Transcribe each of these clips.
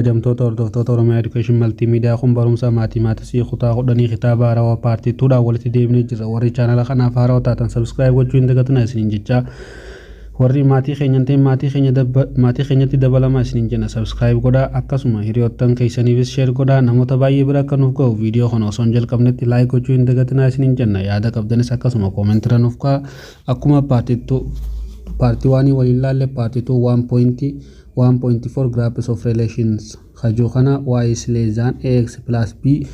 Kabajamtoota hordoftoota Oromiyaa Education Multimedia, kun barumsa mathematics kutaa 10 kitaaba haarawaa part twodhaan walitti deebinee jirra. Warri chaanala kanaaf haarawaa taatan subscribe gochuu hin dagatinaa isiniin jechaa, warri maatii keenya hin ta'in maatii keenyatti dabalamaa isiniin jenna. Subscribe godhaa, akkasuma hiriyoottan keessaniifis share godhaa, namoota baay'ee bira akka nuuf ga'u. Viidiyoo kana osoo hin jalqabnetti like gochuu hin dagatinaa isiniin jenna. Yaada qabdanis akkasuma commentirra nuuf ka'a. Akkuma part two, part oneii waliin laalle, part two 1.1.4 graphs of relations kajuu kana, y is less than ax plus b,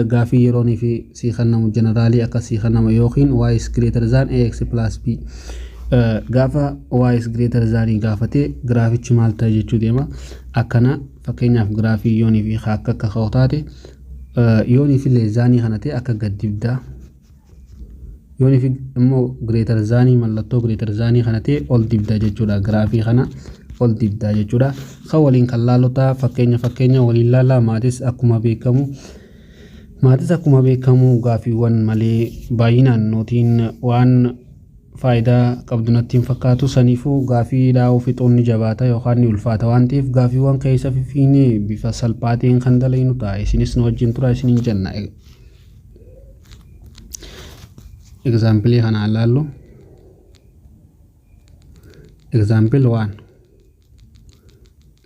gaafii yeroonii fi sii kennamu generalii akka sii kennama, yookiin y is greater than ax plus b. Gaafa y is greater than gaafatee giraafichi maal ta'e jechuu deema. Akkana fakkeenyaaf giraafii yoonii fi akka akka ka'u taate, yoonii fi less thanii kana ta'e akka gad dibdaa, yoonii fi immoo greater thanii, mallattoo greater thanii kana ta'e ol dibdaa jechuudha. Giraafii kana ol dibdaa jechuudha. Kan waliin kan laalotaa fakkeenya waliin laalaa. Maths akkuma beekamu gaafiiwwan malee baay'inaan nootiin waan faayidaa qabdu natti hin fakkaatu. Saniifuu gaafii dhaa'uu fixuun ni jabaata yookaan ni ulfaata waan ta'eef, gaafiiwwan keessa fifiinee bifa salphaa ta'een kan dalaynu ta'a. Isinis nu wajjin tura isiniin jenna. Example kana ilaallu. Example 1.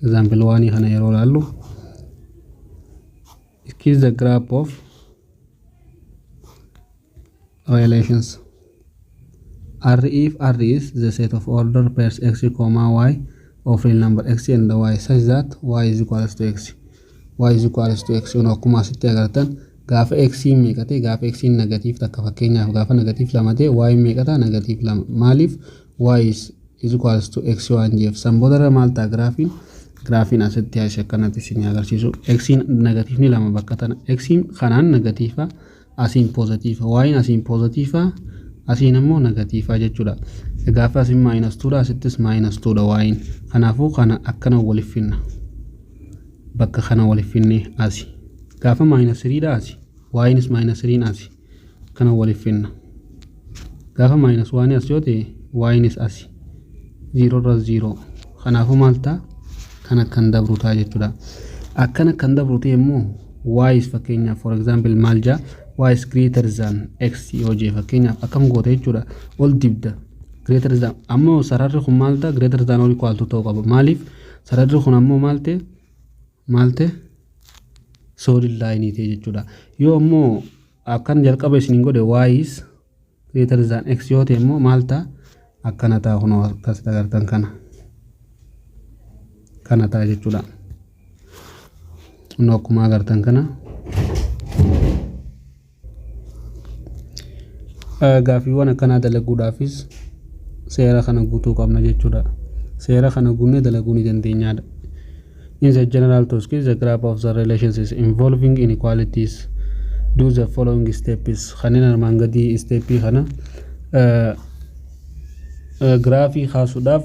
Example 1 kana yeroo ilaallu, sketch the graph of relations R if R is the set of order pairs x comma y of real number x and y such that y is equals to x, y is equals to x. Kun akkuma asitti agartan, gaafa x meeqa ta'e, gaafa x negative 1, fakkeenyaaf gaafa negative 2 ta'e, y meeqa ta'a? Negative 2. Maaliif? Y is equals to x waan jeef. San boodarra maal ta'a giraafiin? Giraafiin asitti asii akkanatti isin agarsiisu. Xiin negativeni 2 bakka tana, xiin kanaan negative, asiin positive, y'n asiin positive, asiin immoo negative jechuudha. Gaafa asiin minus twodha, asittis minus twodha y'n. Kanaafuu kana akkana waliif finna. Bakka kana waliif finne asi. Gaafa minus threedha asi, y'nis minus threen asi, kana waliif finna. Gaafa minus oneii as yoo ta'e, y'nis asi, zero irra zero. Kanaafuu maal ta'a? Kana kan dabru ta'a jechuudha. Akkana kan dabru ta'e immoo, y is fakkeenyaaf, for example, maal jaa, y is greater than x yoo jee, fakkeenyaaf akkam goota jechuudha? Ol dibda. Greater than ammoo sararri kun maal ta'a? Greater than or equal to ta'uu qaba. Maaliif? Sararri kun ammoo maal ta'e? Solid line ta'e jechuudha. Yoo ammoo akkan jalqaba isiniin godhe, y is greater than x yoo ta'e immoo maal ta'a? Akkana ta'a. Kunoo akkasitti agartan, kana ta'a jechuudha. Kunoo akkuma agartan kana. Gaaffiiwwan akkanaa dalaguudhaafis seera kana guutuu qabna jechuudha. Seera kana guunnee dalaguu ni dandeenyaadha. In the general, to sketch the graph of the relations involving inequalities, do the following steps. Kanneen armaan gadii stepii kana giraafii kaasuudhaaf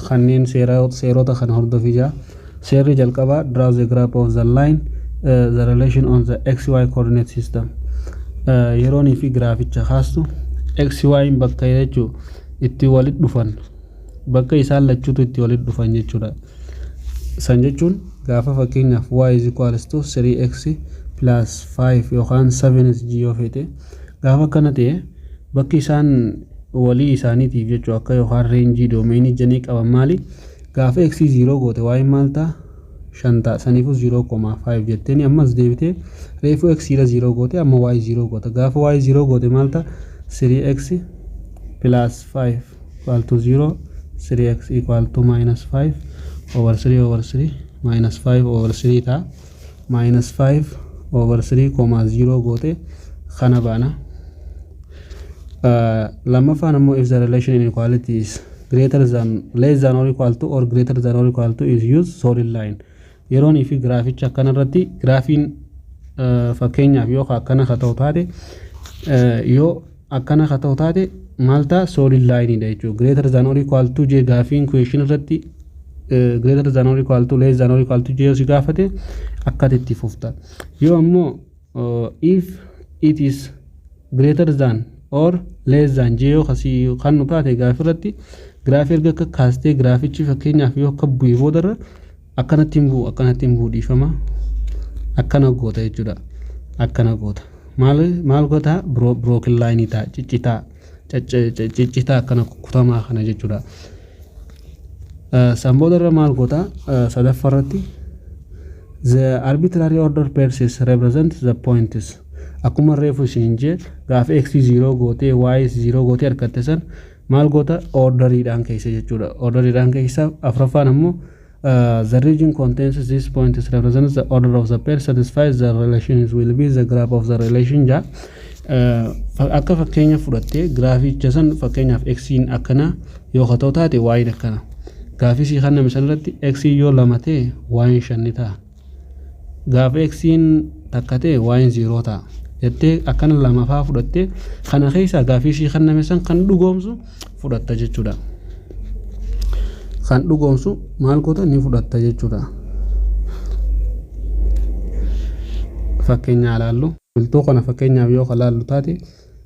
kanneen seerota kana hordofii jira. Seerri jalqabaa, draw the graph of the line the relation on the xy coordinate system. Yeroonii fi giraaficha kaastu, xy bakka jechuu itti walitti dhufan, bakka isaan lachuutu itti walitti dhufan jechuudha. San jechuun gaafa fakkeenyaaf y is equals to 3x plus 5 yookaan 7 g yoo feete, gaafa akkana ta'e, bakki isaan walii isaaniitiif jechuu akka yookaan rangeii domainii janii qaban maali? Gaafa x 0 goote, y maal ta'a? 5 ta'a. Saniifuu 0,5 jetteeni ammas deebitee reefuu x irra 0 goote, amma y 0 goota. Gaafa y 0 goote maal ta'a? 3x plus 5 equal to 0, 3x equal to minus 5 over 3 over 3, minus 5 over 3 ta'a. Minus 5 over 3 comma 0 goote kana baana. Lammaffaan ammoo, if the relation inequality is greater than, less than or equal to or greater than or equal to is use solid line. Yeroon fi giraaficha akkana irratti giraafiin, fakkeenyaaf yoo akkana ka ta'u taate, yoo akkana ka ta'u taate maal ta'a? Solid line dha jechuudha. Greater than or equal to jee gaafiin question irratti, greater than or equal to, less than or equal to jee yoo si gaafate, akkati itti fufta. Yoo ammoo if it is greater than or less than jee yoo kasii kan nu taate, gaafii irratti giraafii erga akka kaastee, giraafichi fakkeenyaaf yoo akka bu'ee boodarra Akkanatti hin bu'u, akkanatti hin bu'u, dhiifama. Akkana goota jechuudha. Akkana goota. Maal maal goota? Broken line ta'a, ciccitaa, ciccitaa akkana kukkutamaa kana jechuudha. San booda irra maal goota? Sadaffaa irratti the arbitrary order pairs represent the points. Akkuma reefu isin jee, gaafa x 0 gootee y 0 gootee argatte san maal goota? Orderiidhaan keessa jechuudha. Orderiidhaan keessa. Afuraffaan ammoo the region contains these points represents the order of the pair satisfies the relation will be the graph of the relation ja. Akka fakkeenya fudhattee giraaficha san, fakkeenyaaf xiin akkana yoo katoo taate, y'n akkana. Gaafii sii kanname san irratti x yoo 2 ta'e, y'n 5 ni ta'a. Gaafa xiin 1 ta'e, y'n 0 ta'a jettee akkana lama faa fudhattee kana keessaa gaafii sii kanname san kan dhugoomsu fudhatta jechuudha. Kan dhugoomsu maal goota? Ni fudhatta jechuudha. Fakkeenya ilaallu. Biltuu kana fakkeenyaaf yoo ilaallu taate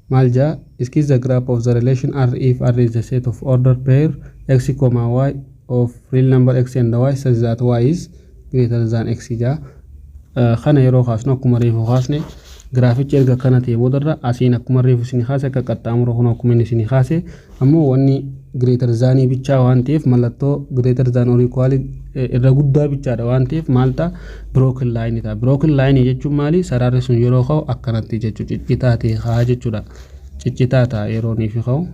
maal jaa? Sketch the graph of the relation R if R is the set of order pair x comma y of real number x and y such that y is greater than x jaa. Kana yeroo kaasnu, akkuma reefu kaasne, giraafichi erga kana ta'e boodarra asiin akkuma reefu isin kaase akka qaxxaamura kun akkuma inni isin kaase, ammoo wanni greater than bichaa waan ta'eef, mallattoo greater than or equal irra guddaa bichaadha waan ta'eef, maal ta'a? Broken line ta'a. Broken line jechuun maali? Sararri sun yeroo ka'u akkanatti jechuudha, ciccitaa ta'e kaa jechuudha. Ciccitaa ta'a yeroo inni fi ka'u.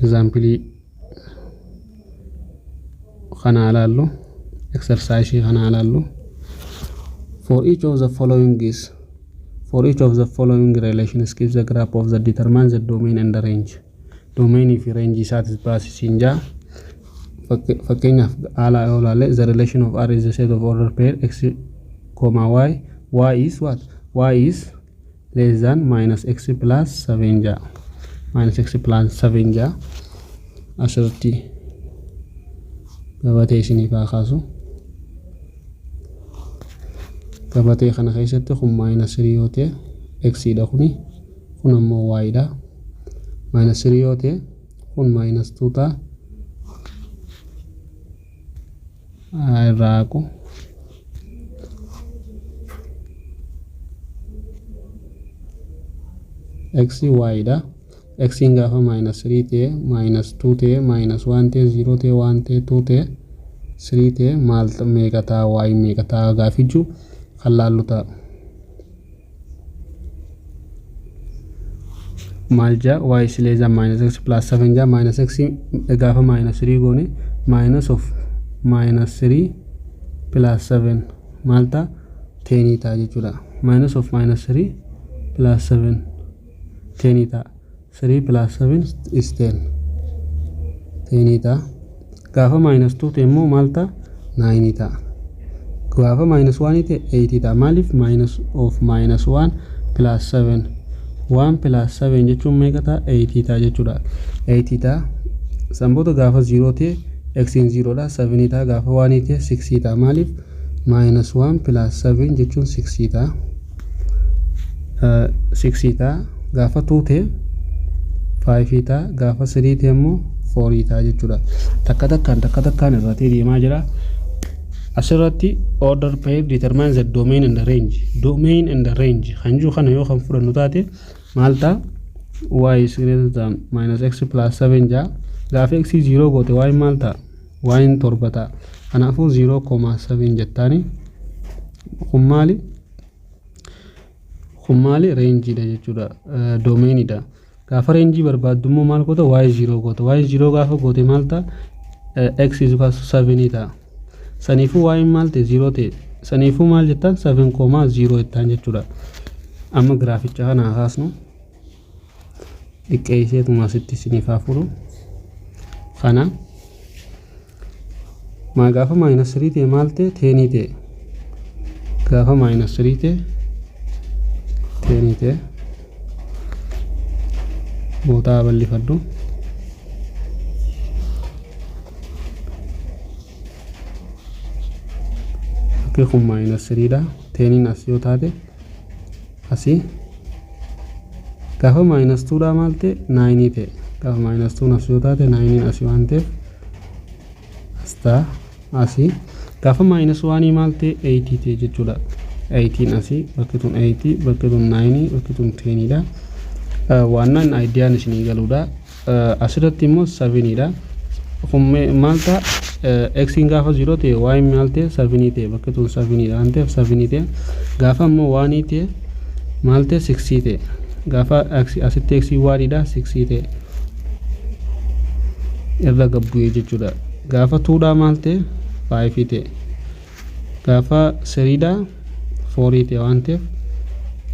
Example kana ilaallu, exercise kana ilaallu. For each of the following relations, give the graph of the determine the domain and the range. Domain fi range isaatis baasisiin jaa. Fakkeenyaaf haala yoo ilaalle, the relation of R is the set of order pair x comma y, y is what? Y is less than minus x plus 7 jaa. Minus x plus 7 jaa. Asirratti gabatee isiniif haa kaasu. Gabatee kana keessatti kun minus 3 yoo ta'e x dha kuni, kun ammoo y dha. Minus 3 yoo ta'e kun minus 2 ta'a. Irraa haqu. X y dha. X gaafa minus 3 ta'e, minus 2 ta'e, minus 1 ta'e, 0 ta'e, 1 ta'e, 2 ta'e, 3 ta'e maal meeqa ta'a? Y meeqa ta'a gaafichu kan laallu ta'a. Maal jaa? Y is less than minus x plus 7 jaa. Minus x gaafa minus 3 goone, minus of minus 3 plus 7 maal ta'a? 10 ta'a jechuudha. Minus of minus 3 plus 7 10 ta'a. 3 plus 7 is 10, 10 ta'a. Gaafa minus 2 ta'e immoo maal ta'a? 9 ta'a. Gaafa minus 1 ta'e 8 ta'a. Maaliif? Minus of minus 1 plus 7, 1 plus 7 jechuun meeqa ta'a? 8 ta'a jechuudha. 8 ta'a. Sanboota gaafa 0 ta'e x in 0 dha, 7 ta'a. Gaafa 1 ta'e 6 ta'a. Maaliif? Minus 1 plus 7 jechuun 6 ta'a, 6 ta'a. Gaafa 2 ta'e 5 ta'a. Gaafa 3 ta'e immoo 4 ta'a jechuudha. Takka takkaan takka takkaan irratti deemaa jira. Asirratti order pair determines the domain and the range. Domain and the range kan jiru kana yoo kan fudhannu taate maal ta'a? Y is greater than minus x plus 7 jaa. Gaafa x 0 goote y maal ta'a? Y 7 ta'a. Kanaafuu 0,7 jettaani. Kun maali? Kun maali? Rangeiidha jechuudha, domainiidha. Gaafa rangeii barbaaddu immoo maal goota? Y 0 goota. Y 0 gaafa goote maal ta'a? X is equals to 7 ta'a. Saniifuu y maal ta'e? 0 ta'e. Saniifuu maal jettaan? 7,0 jettaan jechuudha. Amma giraaficha kana kaasnu. Xiqqeesseetuma asitti isiniif haa furu. Kana maa gaafa minus 3 ta'e maal ta'e? 10 ta'e. Gaafa minus 3 ta'e 10 ta'e. Bootaa bal'ifadhu. Bakki kun minus 3 dha. 10iin as yoo taate asii. Gaafa minus 2 dha maal ta'e? 9 ta'e. Gaafa minus 2 as yoo taate, 9 asii waan ta'eef As ta'a, asii. Gaafa minus 1 maal ta'e? 8 ta'e jechuudha. 18 asii, bakki tun 8, bakki tun 9, bakki tun 10 dha. Waannaan ideaan isinii galuudha. Asirratti immoo 7 dha. Kun maal ta'a? Xiin gaafa 0 ta'e, y maal ta'e? 7 ta'e. Bakki tun 7 dha waan ta'eef 7 ta'e. Gaafa immoo 1 ta'e maal ta'e? 6 ta'e. Gaafa asitti x 1 dha, 6 ta'e, irra gabbu'ee jechuudha. Gaafa 2dhaa maal ta'e? 5 ta'e. Gaafa 3dhaa 4 ta'e waan ta'eef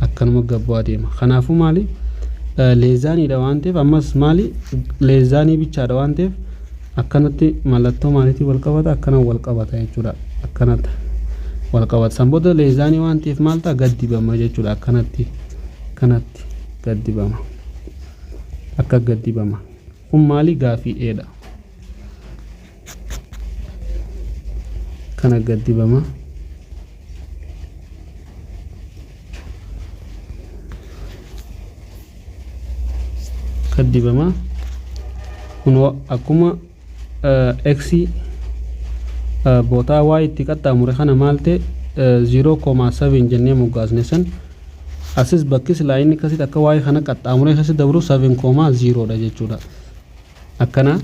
akkanuma gabbu'aa deema. Kanaafuu maali? Less thaniidha waan ta'eef, ammas maali? Less thanii bichaadha waan ta'eef akkanatti mallattoo maaliitiin wal qabata? Akkana wal qabata jechuudha. Akkanatti wal qabata. San booda less thanii waan ta'eef maal ta'a? Gad dibama jechuudha. Akkanatti kanatti gad dibama, akka gad dibama. Kun maali? Gaafii eedha. Kana gad dibama. Gad dibama kun akkuma x bootaa y itti qaxxaamure kana maal ta'e? 0,7 jennee moggaasne. San asis bakki silaa inni akkasitti akka y kana qaxxaamuree akkasitti dabru 7,0 dha jechuudha. Akkana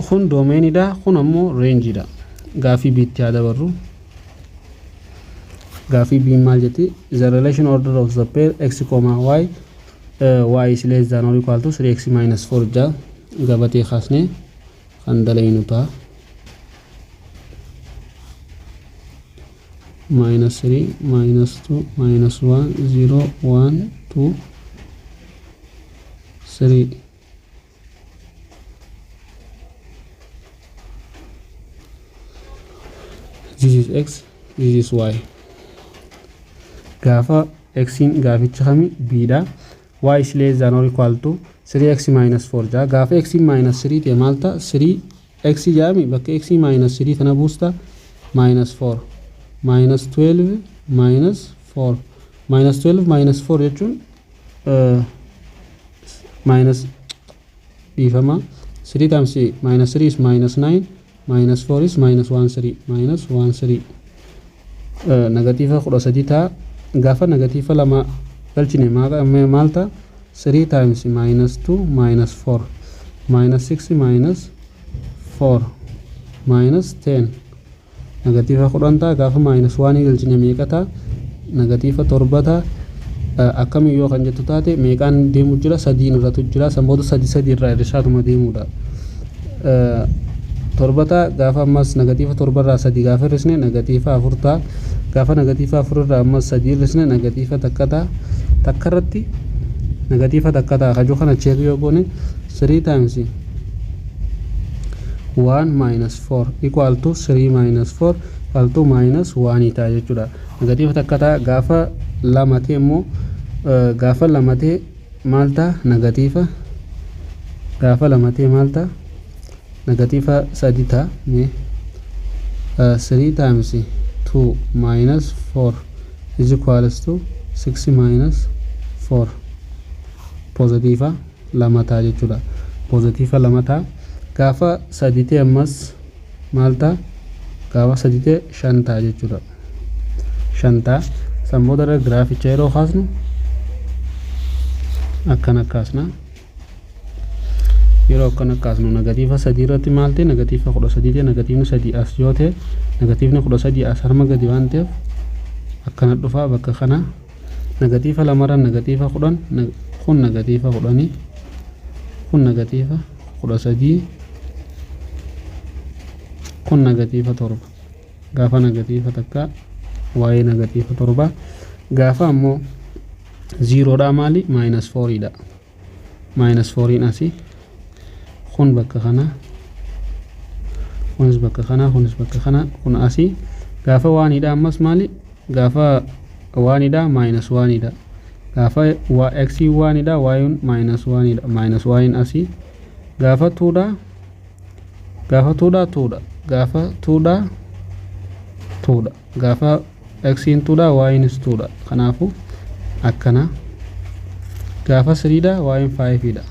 kun domainiidha, kun ammoo rangeiidha. Gaafii biitti haa dabarru. Gaafii biin maal jetti? The relation order of the pair x comma y, y is less than or equal to 3x minus 4 ja. Gabatee kaasnee kan dalaynu ta'a. Minus 3, minus 2, minus 1, 0, 1, 2, 3. This is x, this is y. Gaafa xin gaaficha kami? B dha. Y is less than or equal to 3x minus 4 jaa. Gaafa x minus 3 ta'e maal ta'a? 3 x jaami, bakka x minus 3 kana buusta. Minus 4 minus 12 minus 4, minus 12 minus 4 jechuun minus, dhiifama, 3 times minus 3 is minus 9, minus 4 is minus 1 3, minus 1 3, negative 13 ta'a. Gaafa negative lama galchine maal ta'a? 3 times minus 2 minus 4, minus 6 minus 4, minus 10, negative 10 ta'a. Gaafa minus 1 galchine meeqa ta'a? Negative 7 ta'a. Akkamiyyoo kan jettu taate, meeqaan deemu jira? Sadiin irratu jira. San booda sadi sadi irraa hir'isaatuma deemuudha. 7 ta'a. Gaafa ammas negative 7 irraa sadi gaafa hir'isne negative 4 ta'a. Gaafa negative 4 irraa ammas sadi hir'isne negative 1 ta'a. Takka irratti negative 1 ta'a. Kajuu kana check yoo goone, 3 times 1 minus 4 equal to 3 minus 4 equal to minus 1 ta'a jechuudha. Negative 1 ta'a. Gaafa lama ta'e immoo, gaafa lama ta'e maal ta'a? Negative, gaafa lama ta'e maal ta'a? Negative 3 ta'a. Mee 3 times 2 minus 4 is equals to 6 minus 4, positive 2 ta'a jechuudha. Positive 2 ta'a. Gaafa sadi ta'e ammas maal ta'a? Gaafa sadi ta'e 5 ta'a jechuudha. 5 ta'a. San booda irra giraaficha yeroo kaasnu akkana kaasna. Yeroo akkana kaasnu negative 3 irratti maal ta'e? Negative 13 ta'e. Negativeni 3 as yoo ta'e, negativeni 13 as harma gadi waan ta'eef akkana dhufaa. Bakka kana negative lamarra negative 10, kun negative 10, kun negative 13, kun negative 7. Gaafa negative 1 waa'ee negative 7. Gaafa ammoo zerodhaa maali? Minus fouriidha. Minus fouriin asii, kun bakka kana, kunis bakka kana, kunis bakka kana, kun asii. Gaafa oneiidha ammas maali? Gaafa oneiidha minus oneiidha. Gaafa x oneiidha, y'n minus oneiidha, minus oneiin asii. Gaafa twodha, gaafa twodha twodha, gaafa twodha twodha, gaafa xiin twodha, ynis twodha. Kanaafu akkana. Gaafa threedha, y'n fiveiidha.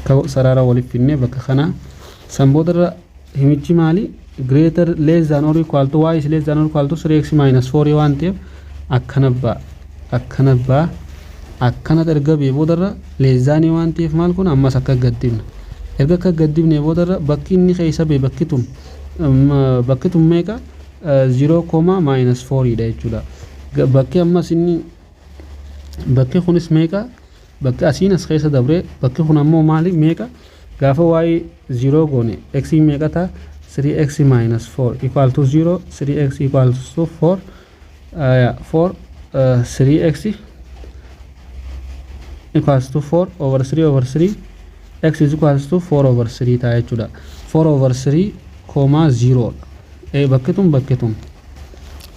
Akka sarara waliif finnee bakka kana san boodarra himichi maali? Greater, less than or equal to, y is less than or equal to 3x minus 4 waan ta'eef, akkana ba'a, akkana ba'a, akkanatti erga bee boodarra less than waan ta'eef maal kun ammas akka gaddibna. Erga akka gaddibne boodarra bakki inni keessa bee bakki tun meeqa? 0 comma minus 4 dha jechuudha. Bakki ammas inni bakki kunis meeqa? Bakki asiin as keessa dabree bakki kun ammoo maali, meeqa? Gaafa y 0 goone x meeqa ta'a? 3x minus 4 equal to 0, 3x equal to 4, 4, 3x equals to 4 over 3 over 3, x is equals to 4 over 3 ta'a jechuudha. 4 over 3 comma 0 dha. Bakki tun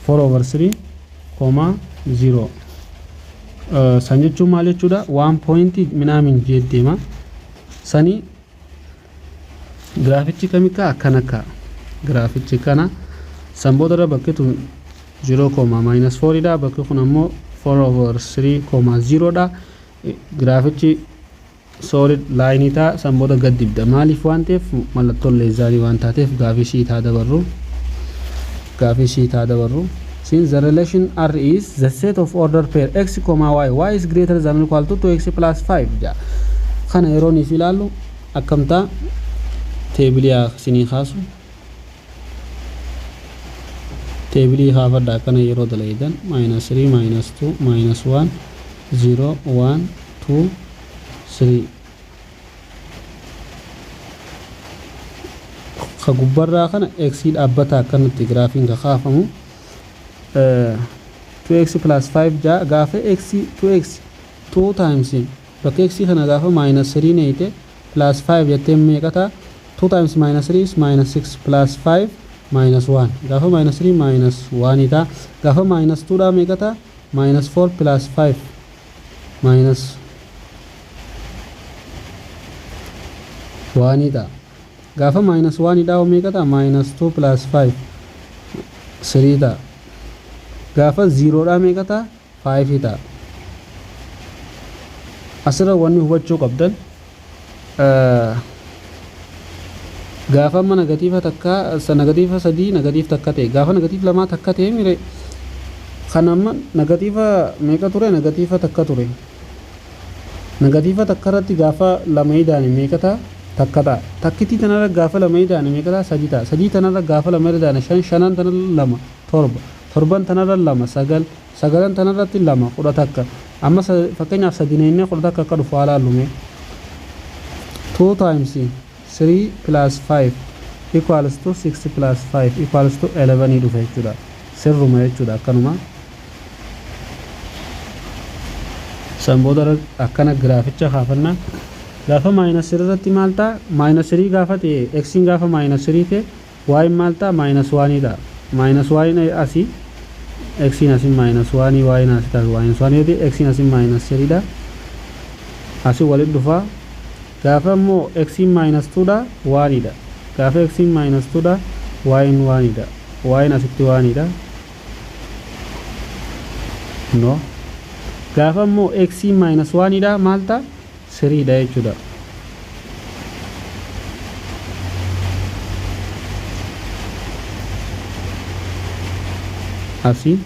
4 over 3 comma 0 san jechuun maal jechuudha? 1 point minaamin jee deema. Sanii giraafichi kamika akkana ka'a. Giraafichi kana san boodarra bakki tun 0 comma minus 4 dha, bakki kun ammoo 4 over 3 comma 0 dha. Giraafichi solid line ta'a. San booda gad dibda. Maaliif waan ta'eef? Mallattoon less than waan taateef. Gaafii sii taa dabarru, gaafii sii taa dabarru. Since the relation R is the set of order pair x comma y, y is greater than or equal to 2x plus 5 ja. Kana yeroo niif ilaallu akkamtaa table isinii kaasu, table kaafadha. Akkana yeroo dalaydan minus 3, minus 2, minus 1, 0, 1, 2, 3. Ka gubbarraa kana x dhaabbata akkanatti giraafiin ka kaafamu 2x plus 5 jaa. Gaafa x 2x 2 times bakka x kana gaafa minus 3 neeyte plus 5 jettee meeqa ta'a? 2 times minus 3 is minus 6 plus 5 minus 1. Gaafa minus 3 minus 1 ta'a. Gaafa minus 2 dha meeqa ta'a? Minus 4 plus 5 minus 1 ta'a. Gaafa minus 1 dha meeqa ta'a? Minus 2 plus 5 3 ta'a. Gaafa 0 dha meeqa ta'a? 5 ta'a. Asirra wanni hubachuu qabdan, gaafa amma negative takka, negative sadii, negative takka ta'e, gaafa negative lamaa takka ta'e mire kan amma negative meeqa ture? Negative takka ture. Negative takka irratti gaafa lama idaane meeqa ta'a? Takka ta'a. Takkitii tanarra gaafa lama idaane meeqa ta'a? Sadii ta'a. Sadii tanarra gaafa lama idaane shan, shanan tanarra lama torba, torban tanarra lama sagal, sagalan tanarratti lama 11. Amma fakkeenyaaf sadi neennee 11 akka dhufu haa laallume. 2 times 3 plus 5 equals to 6 plus 5 equals to 11 dhufe jechuudha. Sirruma jechuudha. Akkanuma san booda akkana giraaficha kaafannaa. Gaafa minus irratti maal ta'a? Minus 3 gaafa ta'e, xiin gaafa minus 3 ta'e y maal ta'a? Minus 1 ta'a. Minus 1 asii xiin asii minus 1, y asii ta'a minus 1 yoo ta'e, xiin asii minus 3 dha, asii walitti dhufaa. Gaafa immoo xiin minus 2 dha 1 dha. Gaafa xiin minus 2 dha y 1 dha, y asitti 1 dha. No, gaafa immoo xiin minus 1 dha maal ta'a? 3 dha jechuudha. Asii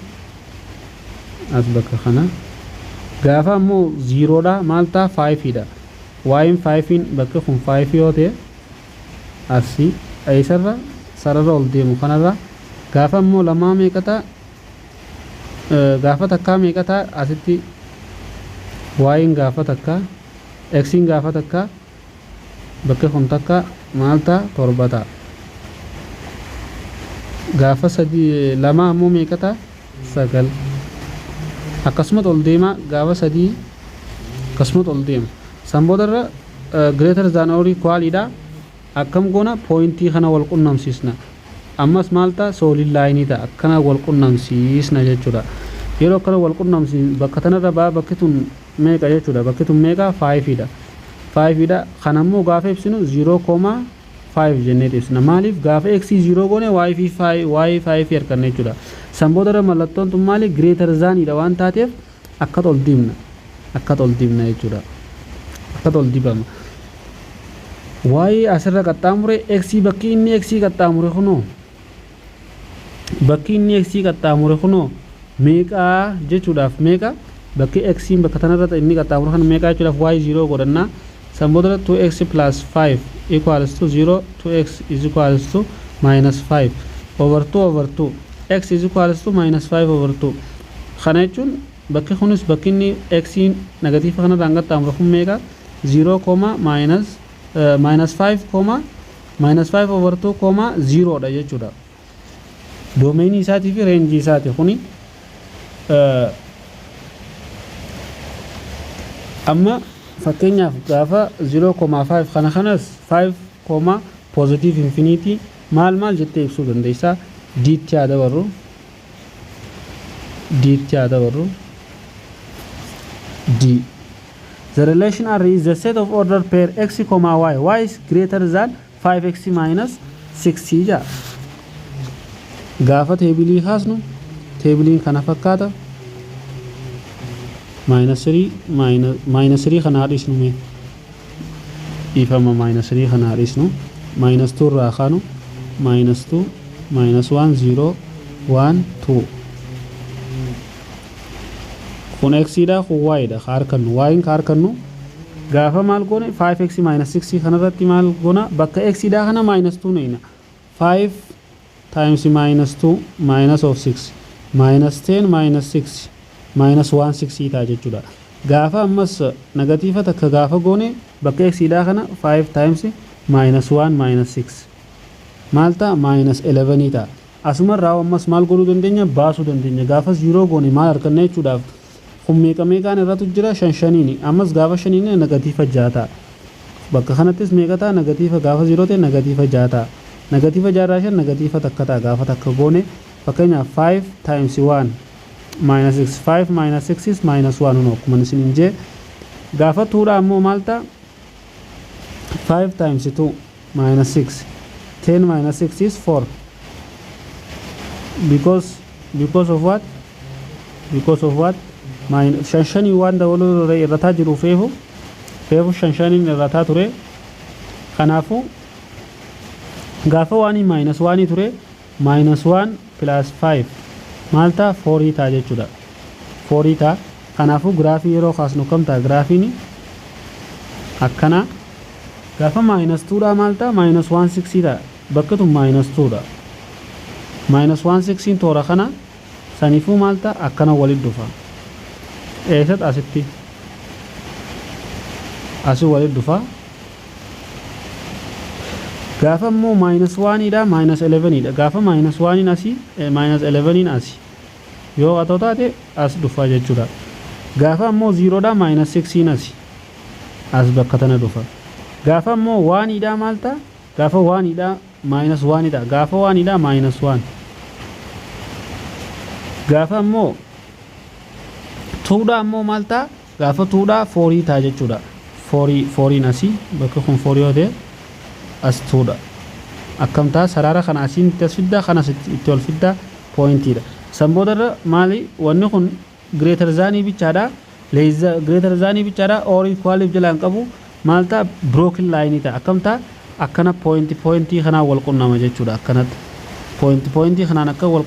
as bakka kana gaafa ammoo zerodha maal ta'a? Fiveiidha. Yn fiveiin bakki kun five yoo ta'e, asii eessarra sarara ol deemu kanarra gaafa ammoo lamaa meeqa ta'a? Gaafa takkaa meeqa ta'a? Asitti yn gaafa takkaa, xiin gaafa takkaa, bakki kun takka maal ta'a? Torba ta'a. Gaafa sadii lama ammoo meeqa ta'a? Sagal. Akkasumas ol deema. Gaafa sadii akkasumas ol deema. San boodarra greater than or equalidha. Akkam goona? Point kana wal qunnamsiisna. Ammas maal ta'a? Solid line ta'a. Akkana wal qunnamsiisna jechuudha. Yeroo akkana wal qunnamsiisna bakka tanarra ba'a. Bakki tun meeqa jechuudha? Bakki tun meeqa? Fiveiidha, fiveiidha. Kanammoo gaafa ibsinu 0,5 jennee ibsina. Maaliif? Gaafa x zero goone y fi y five arganna jechuudha. San boodarra mallattoon tun maali? Greater thanidha waan taateef akkat ol dibna, akkat ol dibna jechuudha, akkat ol dibama. Y asirra qaxxaamure x, bakki inni x qaxxaamure kunoo, bakki inni x qaxxaamure kunoo meeqaa jechuudhaaf, meeqa bakki x bakka tanarra inni qaxxaamure kana meeqaa jechuudhaaf, y 0 godhannaa. San booda 2x plus 5 equals to 0, 2x is equals to minus 5 over 2 over 2, x is equals to minus 5 over 2. Kana jechuun bakki kunis bakki inni x negative kanarraan qaxxaamure kun meeqa? 0 comma minus 5 comma minus 5 over 2 comma 0 dha jechuudha. Domainii isaatii fi rangeii isaati kuni. Amma fakkeenyaaf gaafa 0,5 kana kanas 5 comma positive infinity maal maal jettee ibsuu dandeessaa. Diitti haa dabarru, diitti haa dabarru. D. The relation R is the set of order pair x comma y, y is greater than 5x minus 6 jaa. Gaafa tableii kaasnu tableiin kana fakkaata. Minus 3, minus 3 kana dhiisnu, mee dhiifama, minus 3 kana dhiisnu, minus 2 irraa kaanu, minus 2, minus 1, 0, 1, 2. Kun x dha, kun y dha. Ka harkannu y ka harkannu gaafa maal goone? 5x minus 6 kanarratti maal goona? Bakka x dha kana minus 2 neeyna. 5 times minus 2 minus of 6, minus 10 minus 6, minus 1 6 ta'a jechuudha. Gaafa ammas negative takka gaafa goone, bakka x dha kana 5 times minus 1 minus 6 maal ta'a? Minus 11 ta'a. Asumarraa ammas maal godhuu dandeenya? Baasuu dandeenya. Gaafa 0 goone maal arganna jechuudhaaf, kun meeqa meeqaan irratu jira? Shan shaniini. Ammas gaafa shaniini negative 6 ta'a. Bakka kanattis meeqa ta'a? Negative gaafa 0 ta'e negative 6 ta'a. Negative 6rraa 5 negative 1 ta'a. Gaafa takka goone, fakkeenyaaf 5 times 1 minus 6, 5 minus 6 is minus 1. Hunoo akkuma isin hin jee, gaafa twodha ammoo maal ta'a? 5 times 2 minus 6, 10 minus 6 is 4. Because of what? Because of what? Shan shanii waan dabaluu irrataa jiru feefu feefu shan shaniin irrataa ture. Kanaafuu gaafa oneii minus oneii ture, minus 1 plus 5 maal ta'a? Fourii ta'a jechuudha, fourii ta'a. Kanaafuu giraafii yeroo kaasnu kam ta'a giraafiin? Akkana. Gaafa minus twodhaa maal ta'a? Minus 1 6 ta'a. Bakki tun minus twodha, minus 1 6 toora kana. Saniifuu maal ta'a? Akkana walit dhufa. Eessatti? Asitti asii walit dhufa. Gaafa immoo minus oneiidha, minus 11dha. Gaafa minus oneiin asii, minus 11iin asii yoo atoo taate as dhufa jechuudha. Gaafa immoo zerodha, minus sixiin asii as bakka tana dhufa. Gaafa immoo oneiidha maal ta'a? Gaafa oneiidha minus oneidha. Gaafa oneiidha minus 1. Gaafa immoo twodha ammoo maal ta'a? Gaafa twodha fourii ta'a jechuudha. Fourii, fouriin asii, bakki kun fourii yoo ta'e as twodha. Akkam ta'a? Sarara kana asiin itti as fiddaa, kanas itti ol fiddaa, pointiidha. San boodarra maali wanni kun? Greater thanii bichaadha, greater thanii bichaadha, or equaliif jalaan qabu. Maal ta'a? Broken lineii ta'a. Akkam ta'a? Akkana pointii pointii kanaan wal qunnama jechuudha. Akkanatti pointii pointii kanaan akka wal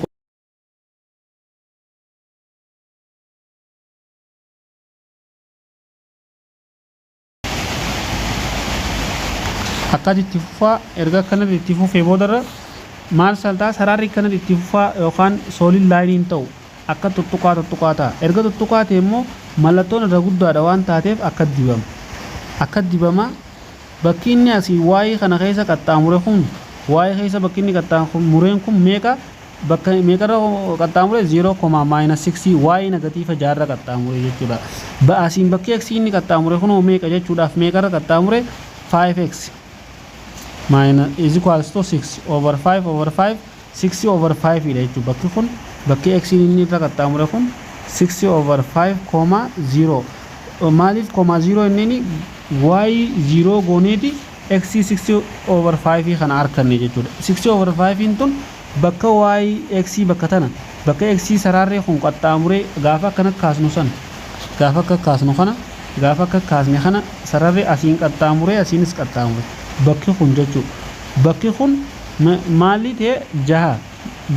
akkati itti fufaa. Erga akkanatti itti fufee boodarra maal saltaa? Sararri akkanatti itti fufaa yookaan solid lineiin ta'u akka tuttuqaa tuttuqaa ta'a. Erga tuttuqaa ta'e immoo mallattoon irra guddaadha waan taateef akka dibama, akka dibama. Bakki inni asii y kana keessa qaxxaamure kun, y keessa bakki inni qaxxaamureen kun meeqa? Bakka meeqarra qaxxaamure? 0 comma minus 6, y negative 6rra qaxxaamure jechuudha. Asiin bakki x inni qaxxaamure kun meeqa jechuudhaaf, meeqarra qaxxaamure? 5x minus is equals to 6 over 5 over 5, 6 over 5 dha jechuudha. Bakki kun, bakki x inni irra qaxxaamure kun 6 over 5 comma 0. Maaliif comma 0 inni? Y 0 gooneeti x 6 over 5 kana arganne jechuudha. 6 over 5 tun bakka y x bakka tana, bakka x saraarree kun qaxxaamuree gaafa akkana kaasnu san, gaafa akka kaasnu kana, gaafa akka kaasne kana, sararri asiin qaxxaamuree asiinis qaxxaamure. Bakki kun jechuudha. Bakki kun maalii ta'e? Jaha.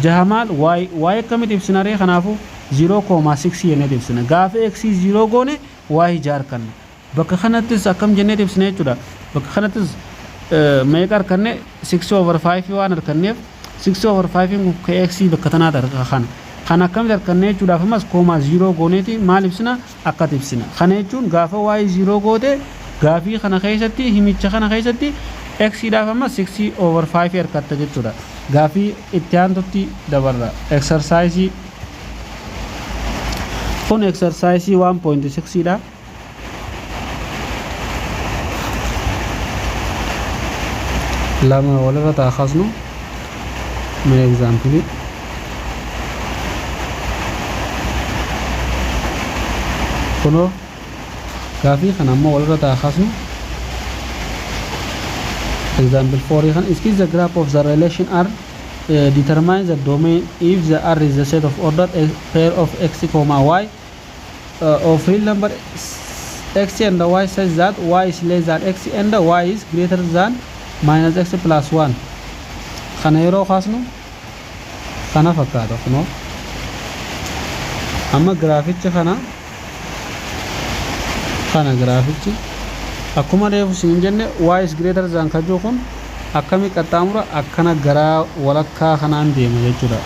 Jaha maal? Y. Y akkamitti ibsina ree? Kanaafuu 0,6 jennee ibsina. Gaafa x 0 goone y 6 arganna. Bakka kanattis akkam jennee ibsina jechuudha. Bakka kanattis meeqa arganne? 6 over 5 waan arganneef, 6 over 5 kun kx bakka tanaati arga kana. Kan akkamitti arganne jechuudhaaf, ammas comma 0 gooneeti maal ibsina? Akkati ibsina. Kana jechuun gaafa y 0 goote, gaafii kana keessatti, himicha kana keessatti, x dhaaf ammas 6 over 5 argatta jechuudha. Gaafii itti aantutti dabarra. Exercise kun exercise 1.6 dha. Lama walirra taa kaasnu mee example. Kunoo gaafii kana ammoo walirra taa kaasnu. Example 4 kan: sketch the graph of the relation R, determine the domain if the R is the set of order a pair of x comma y of real number x and y such that y is less than x and y is greater than minus x plus 1. Kana yeroo kaasnu kana fakkaata. Kunoo amma giraafichi kana. Kana giraafichi akkuma reefu siin jenne, y is greater than kajuu kun akkami qaxxaamura? Akkana garaa walakkaa kanaan deema jechuudha.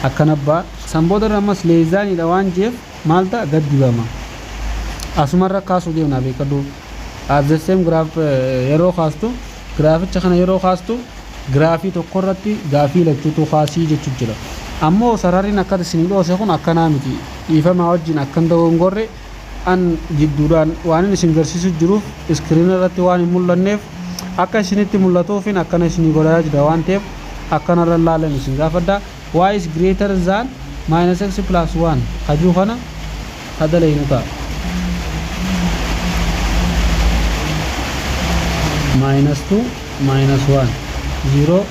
Akkana baa san booda irra ammas less thaniidha waan jeef maal ta'a? Gad dibama. Asumarra kaasuu deemna, beekadhu. At the same graph yeroo kaastu, giraaficha kana yeroo kaastu, giraafii tokko irratti gaafii lachuutu kaasii jechuu jira. Ammoo sararriin akka isinii dhoose kun akkanaa miti. Dhiifamaa wajjin akkan dogongorre an jidduudhaan waan inni isin garsiisu jiruuf, screen irratti waan hin mul'anneef, akka isinitti mul'atuufin akkana isinii godhaa jira waan ta'eef, akkanarra laalan isin gaafadha. Y is greater than minus x plus 1 kajuu kana kadalaynu ta'a. Minus 2, minus 1, 0,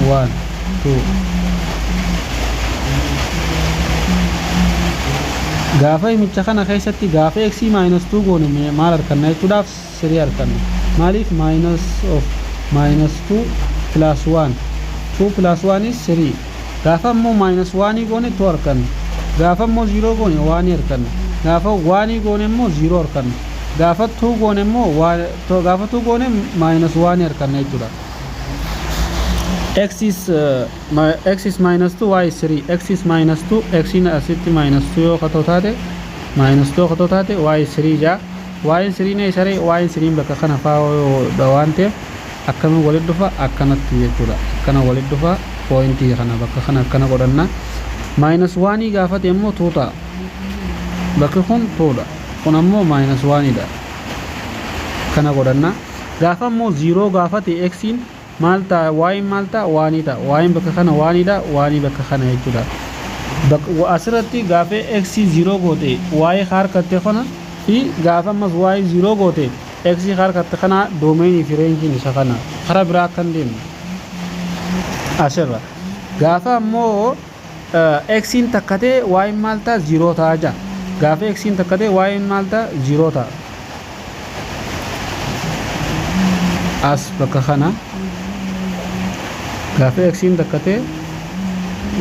1, 2. Gaafa himicha kana keessatti gaafa x minus 2 goone maal arganna jechuudhaaf, 3 arganna. Maaliif? Minus of minus 2 plus 1, 2 plus 1 is 3. Gaafa immoo minus 1 goone 2 arganna. Gaafa immoo 0 goone 1 arganna. Gaafa 1 goone immoo 0 arganna. Gaafa 2 goone immoo, gaafa 2 goone minus 1 arganna jechuudha. X is x is minus 2, y is 3. X is minus 2, x in asitti minus 2 yoo katoo taate, minus 2 katoo taate, y is 3 jaa. Y is 3 ne saree, y is 3 bakka kana faa waan ta'eef akkamiin walitti dhufa? Akkanatti jechuudha. Akkana walitti dhufa. Pointii kana bakka kana akkana godhanna. Minus 1 gaafate immoo 2 ta'a. Bakki kun 2 dha, kun ammoo minus 1 dha. Kana godhanna. Gaafa immoo 0 gaafate x maal ta'a? Y maal ta'a? One ta'a. Y bakka kana one dha, one bakka kana jechuudha. Asirratti gaafa x 0 goote y harkatte kana fi gaafa ammas y 0 goote x harkatte kana, domainii fi rangeiin isa kana. Karaa biraa akkan deemnu asirra. Gaafa ammoo x takkatee y maal ta'a? 0 ta'a jaa. Gaafa x takkatee y maal ta'a? 0 ta'a. As bakka kana gaafa x takkatee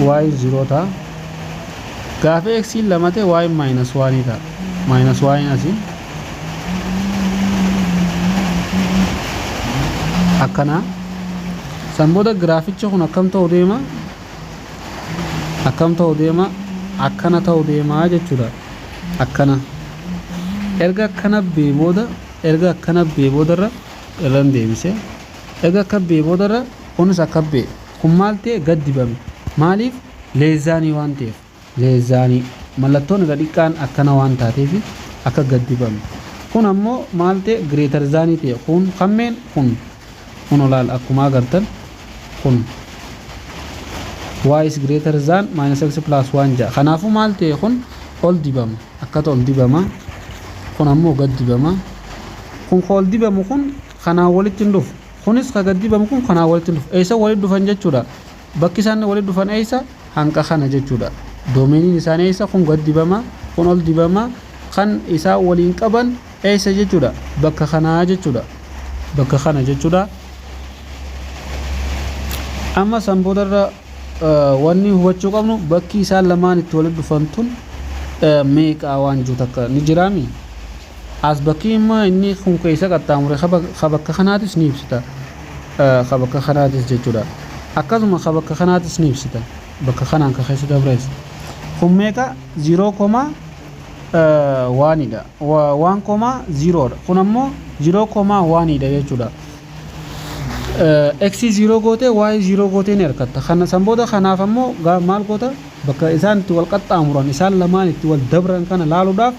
y 0 ta'a. Gaafa x lama ta'e y minus 1 ta'a. Minus 1 asii akkana. San booda giraafichi kun akkam ta'u deema? Akkam ta'u deema? Akkana ta'u deema jechuudha. Akkana erga akkana bee booda, erga akkana bee boodarra irran deebise. Erga akka bee boodarra kunis akka bee kun maal ta'e? Gad dibame. Maaliif? Less thanii waan ta'eef. Less thanii mallattoon irra xiqqaan akkana waan taateef akka gad dibame. Kun ammoo maal ta'e? Greater thanii ta'e. Kun kammeen kun kun olaal akkuma agartan kun y is greater than minus x plus 1 ja'a. Kanaafuu maal ta'e? Kun ol dibama, akkata ol dibama. Kun ammoo gad dibama. Kun ka ol dibamu kun kanaan walitti hin dhufu. Kunis ka gad dibamu kun kanaan walitti hin dhufu. Eessa walitti dhufan jechuudha? Bakki isaan walitti dhufan eessa? Hanqa kana jechuudha. Domainiin isaanii eessa? Kun gad dibama, kun ol dibama. Kan isaan waliin qaban eessa jechuudha? Bakka kanaa jechuudha. Bakka kana jechuudha. Amma san boodarra wanni hubachuu qabnu bakki isaan lamaan itti walitti dhufan tun meeqaa waan jiru takka ni jiraami. As bakki immoo inni kun keessa qaxxaamure ka bakka kanaatis ni ibsita. Ka bakka kanaatis jechuudha. Akkasuma ka bakka kanaatis ni ibsita. Bakka kanaan ka keessa dabrees. Kun meeqa? 0 comma oneidha. 1 comma 0dha. Kun ammoo 0 comma oneidha jechuudha. X 0 gootee Y 0 gootee ni argatta. Kana san booda kanaaf ammoo maal goota? Bakka isaan itti wal qaxxaamuran, isaan lamaan itti wal dabran kana laaluudhaaf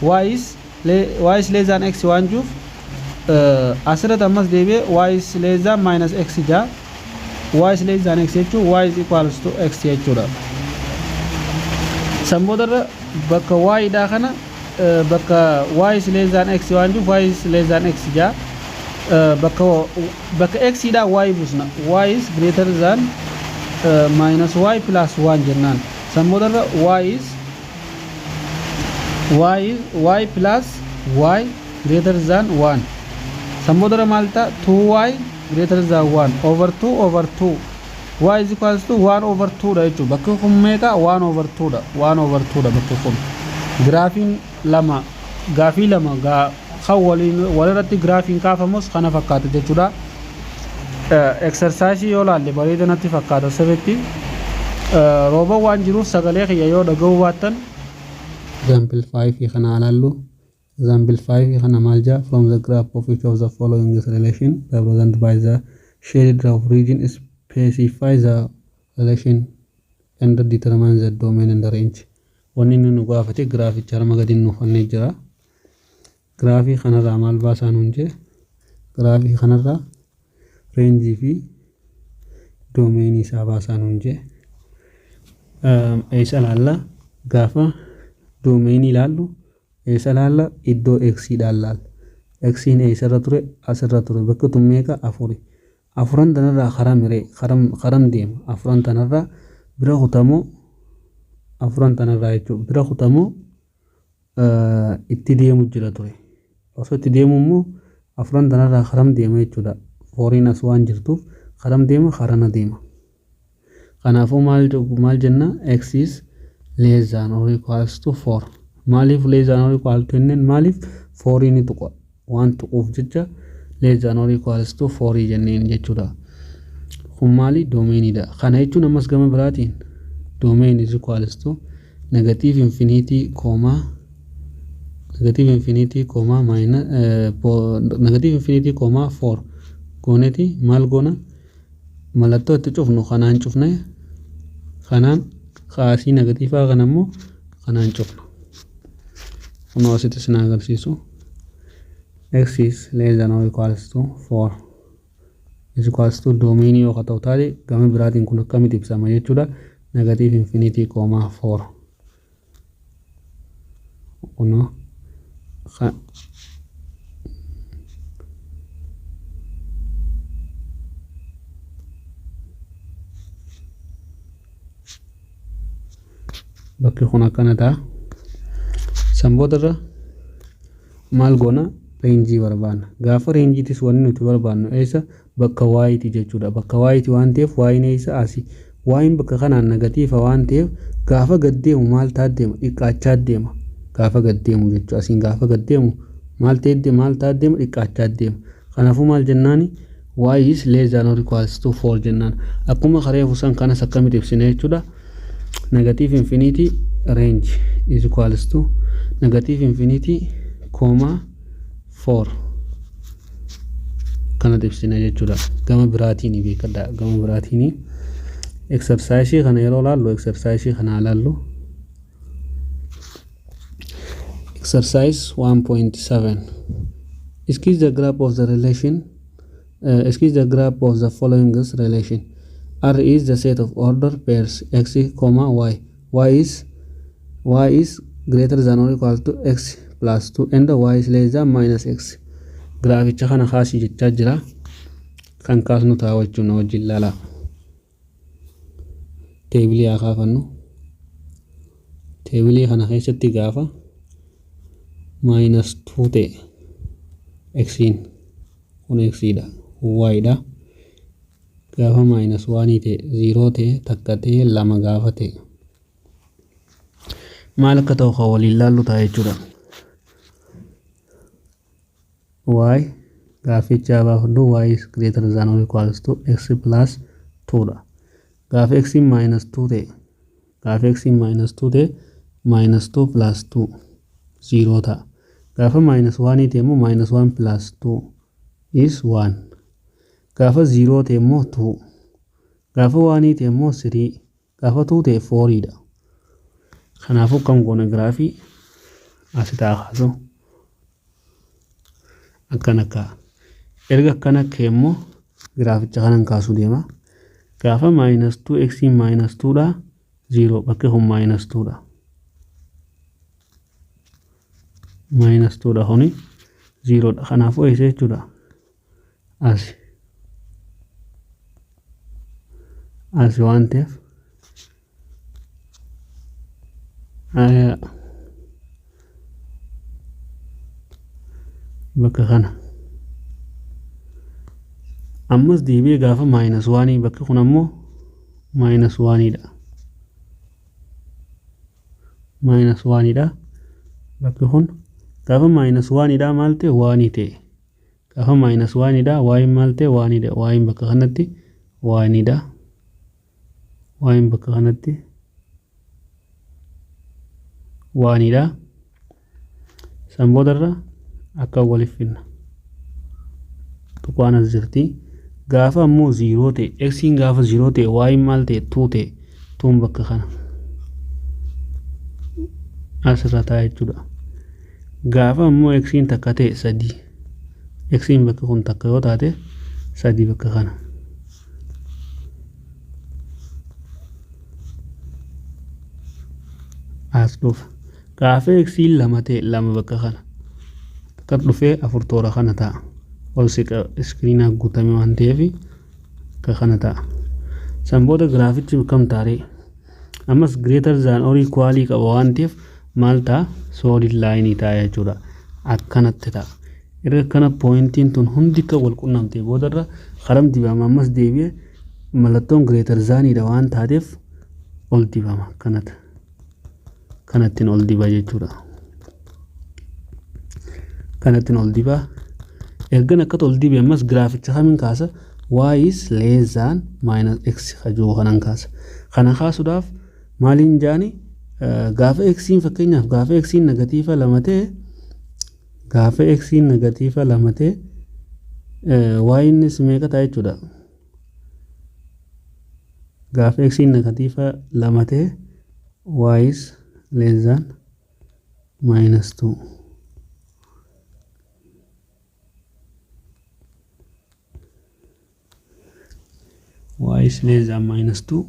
y is less than x waan jiruuf, asirratti ammas deebi'ee y is less than minus x jaa. Y is less than x jechuun y is equals to x jechuudha. San boodarra bakka y dhaa kana, bakka y is less than x waan jiruuf y is less than x jaa. Bakka x dhaa y buusna, y is greater than minus y plus 1 jennaan. San boodarra y is y plus y greater than 1. San boodarra maal ta'a? 2y greater than 1 over 2 over 2, y is equals to 1 over 2 dha jechuudha. Bakki kun meeqa? 1 over 2 dha. 1 over 2 dha bakki kun. Giraafiin lama, gaafii lama gaa kan waliin walirratti giraafiin kaafamus kana fakkaata jechuudha. Exercise yoo laalle bareeda natti fakkaata sirriitti. Rooba waan jiruuf sagalee kiyya yoo dhaga'uu baattan. Example 5 kana ilaallu. Example 5 kana maal jaa? From the graph of each of the following is relation represented by the shaded of region, specify the relation and determine the domain and the range. Wanni inni nu gaafate giraaficha harma gadi nu fannee jira. Giraafii kanarraa maal baasaa nuun jee? Giraafii kanarraa rangeii fi domainii isaa baasaa nuun jee. Eessa ilaalla? Gaafa domainii ilaallu eessa ilaalla? Iddoo xiidhaan ilaalla. Xiin eessarra ture? Asirra ture. Bakki tun meeqa? Afuri. Afuran tanarraa karaa miree karam deema? Afuran tanarraa bira kutamoo, afuran tanarraa jechuudha, bira kutamoo itti deemu jira ture. Osoo itti deemu immoo afuran tanarraa karam deema jechuudha. Fouriin as waan jirtuuf karam deema? Karana deema. Kanaafuu maal jenna? X is less than or equals to 4. Maaliif less than or equal to jenneen? Maaliif? Fourii ni tuqa waan tuquuf jecha less than or equals to 4 jenneen jechuudha. Kun maali? Domainiidha. Kana jechuun ammas gama biraatiin domain is equals to negative infinity comma negative infinity comma minus negative infinity comma 4 gooneeti. Maal goona? Mallattoo itti cufnu kanaan cufne, kanaan kaasii negatiivaa kana immoo kanaan cufna. Kunoo asitti isin agarsiisu. X is less than or equals to 4 is equals to domainii yoo ta'u taate, gama biraatiin kun akkamitti ibsama jechuudha? Negative infinity comma 4. Kunoo bakki kun akkana ta'a. San boodarra maal goona? Rangeii barbaanna. Gaafa rangeiitis wanni nuti barbaannu eessa? Bakka Y'ti jechuudha. Bakka Y'ti waan ta'eef Y'n eessa? Asi. Y'n bakka kanaan negatiiva waan ta'eef gaafa gad deemu maal ta'a deema? Xiqqaachaa deema. Gaafa gad deemu jechuudha. Asiin gaafa gad deemu maal ta'e, maal ta'a deema? Xiqqaachaa deema. Kanaafuu maal jennaani? Y is less than or equals to 4 jennaan. Akkuma kareefu san kanas akkamitti ibsine jechuudha? Negative infinity, range is equals to negative infinity comma 4 kanatti ibsine jechuudha. Gama biraatiin beekadha. Gama biraatiin exercise kana yeroo laallu, exercise kana laallu, exercise 1.7. Sketch the graph of the relation, sketch the graph of the following relation. R is the set of order pairs x comma y, y is greater than or equal to x plus 2 and y is less than minus x. Giraaficha kana kaasii jechaa jira. Kan kaasnu ta'a jechuun wajjin ilaalaa. Tableii haa kaafannu. Tableii kana keessatti gaafa minus 2 ta'e xiin Kun x dha. Kun y dha. Gaafa minus 1 ta'e, 0 ta'e, takka ta'e, lama gaafa ta'e maal akka ta'u kan waliin laallu ta'a jechuudha. Y gaafficha baafadhu, y is greater than or equals to x plus 2 dha. Gaafa x minus 2 ta'e, gaafa x minus 2 ta'e, minus 2 plus 2 0 ta'a. Gaafa minus 1 ta'e immoo minus 1 plus 2 is 1. Gaafa 0 ta'e immoo 2. Gaafa 1 ta'e immoo 3. Gaafa 2 ta'e 4 dha. Kanaafuu kam goona? Giraafii asi ta'a kaasu. Akkana ka'a. Erga akkana ka'e immoo giraaficha kanan kaasuu deema. Gaafa minus 2, x minus 2 dha, 0, bakki kun minus 2 dha. Minus 2 dha, kuni 0 dha. Kanaafuu eessa jechuudha? Asi. Asi waan ta'eef, bakka kana. Ammas deebi'ee gaafa minus 1, bakki kun ammoo minus 1 dha. Minus 1 dha. Bakki kun gaafa minus 1 dha maal ta'e? 1 ta'e. Gaafa minus 1 dha y maal ta'e? 1 dha. Y bakka kanatti 1 dha. Y bakka kanatti 1 dha. San boodarra akka waliif finna. Tuqaan as jirti. Gaafa ammoo 0 ta'e, xiin gaafa 0 ta'e, y maal ta'e? 2 ta'e. Tuun bakka kana. Asirra ta'a jechuudha. Gaafa ammoo xiin takka ta'e, sadii. Xiin bakka kun takka yoo taate, sadii bakka kana. As dhufa. Gaafa xiin lama ta'e, lama bakka kana. Akka dhufee afur toora kana ta'a. Ol siqa, iskiriinaa guutame waan ta'eef akka kana ta'a. San booda giraafichi kam taaree? Ammas greater than or equal qaba waan ta'eef maal ta'a? Solid line ta'a jechuudha. Akkanatti ta'a. Erga akkana pointiin tun hundi akka wal qunnamte boodarra karam dibama? Ammas deebi'ee mallattoon greater thanidha waan taateef ol dibama akkanatti. Kanattiin ol diba jechuudha. Kanattiin ol diba. Ergan akkat ol dibe ammas giraaficha kamiin kaasa? Y is less than minus x kajuu kanan kaasa. Kana kaasuudhaaf maaliin jaani? Gaafa xiin, fakkeenyaaf, gaafa xiin negatiiva lama ta'e, gaafa xiin negatiiva lama ta'e, y innis meeqa ta'a jechuudha? Gaafa xiin negatiiva lama ta'e, y is less than minus 2. Y is less than minus 2.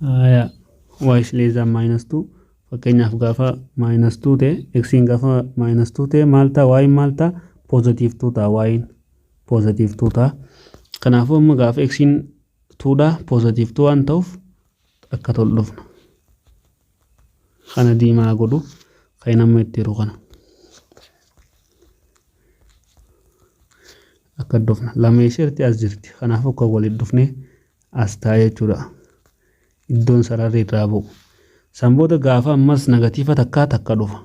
Aya, y is less than minus 2. Fakkeenyaaf gaafa minus 2 ta'e, xiin gaafa minus 2 ta'e maal ta'a? Y maal ta'a? Positive 2 ta'a. Y positive 2 ta'a. Kanaafuu amma gaafa xiin 2 dha, positive 2 waan ta'uuf akka tol dhufna. Kana diimaa godhu, kan amma itti jiru kana. Akka dhufna, lama isheerti as jirti. Kanaafuu akka walitti dhufne as ta'a jechuudha. Iddoon sararri irraa bu'u. San booda gaafa ammas negatiiva takkaa takka dhufa.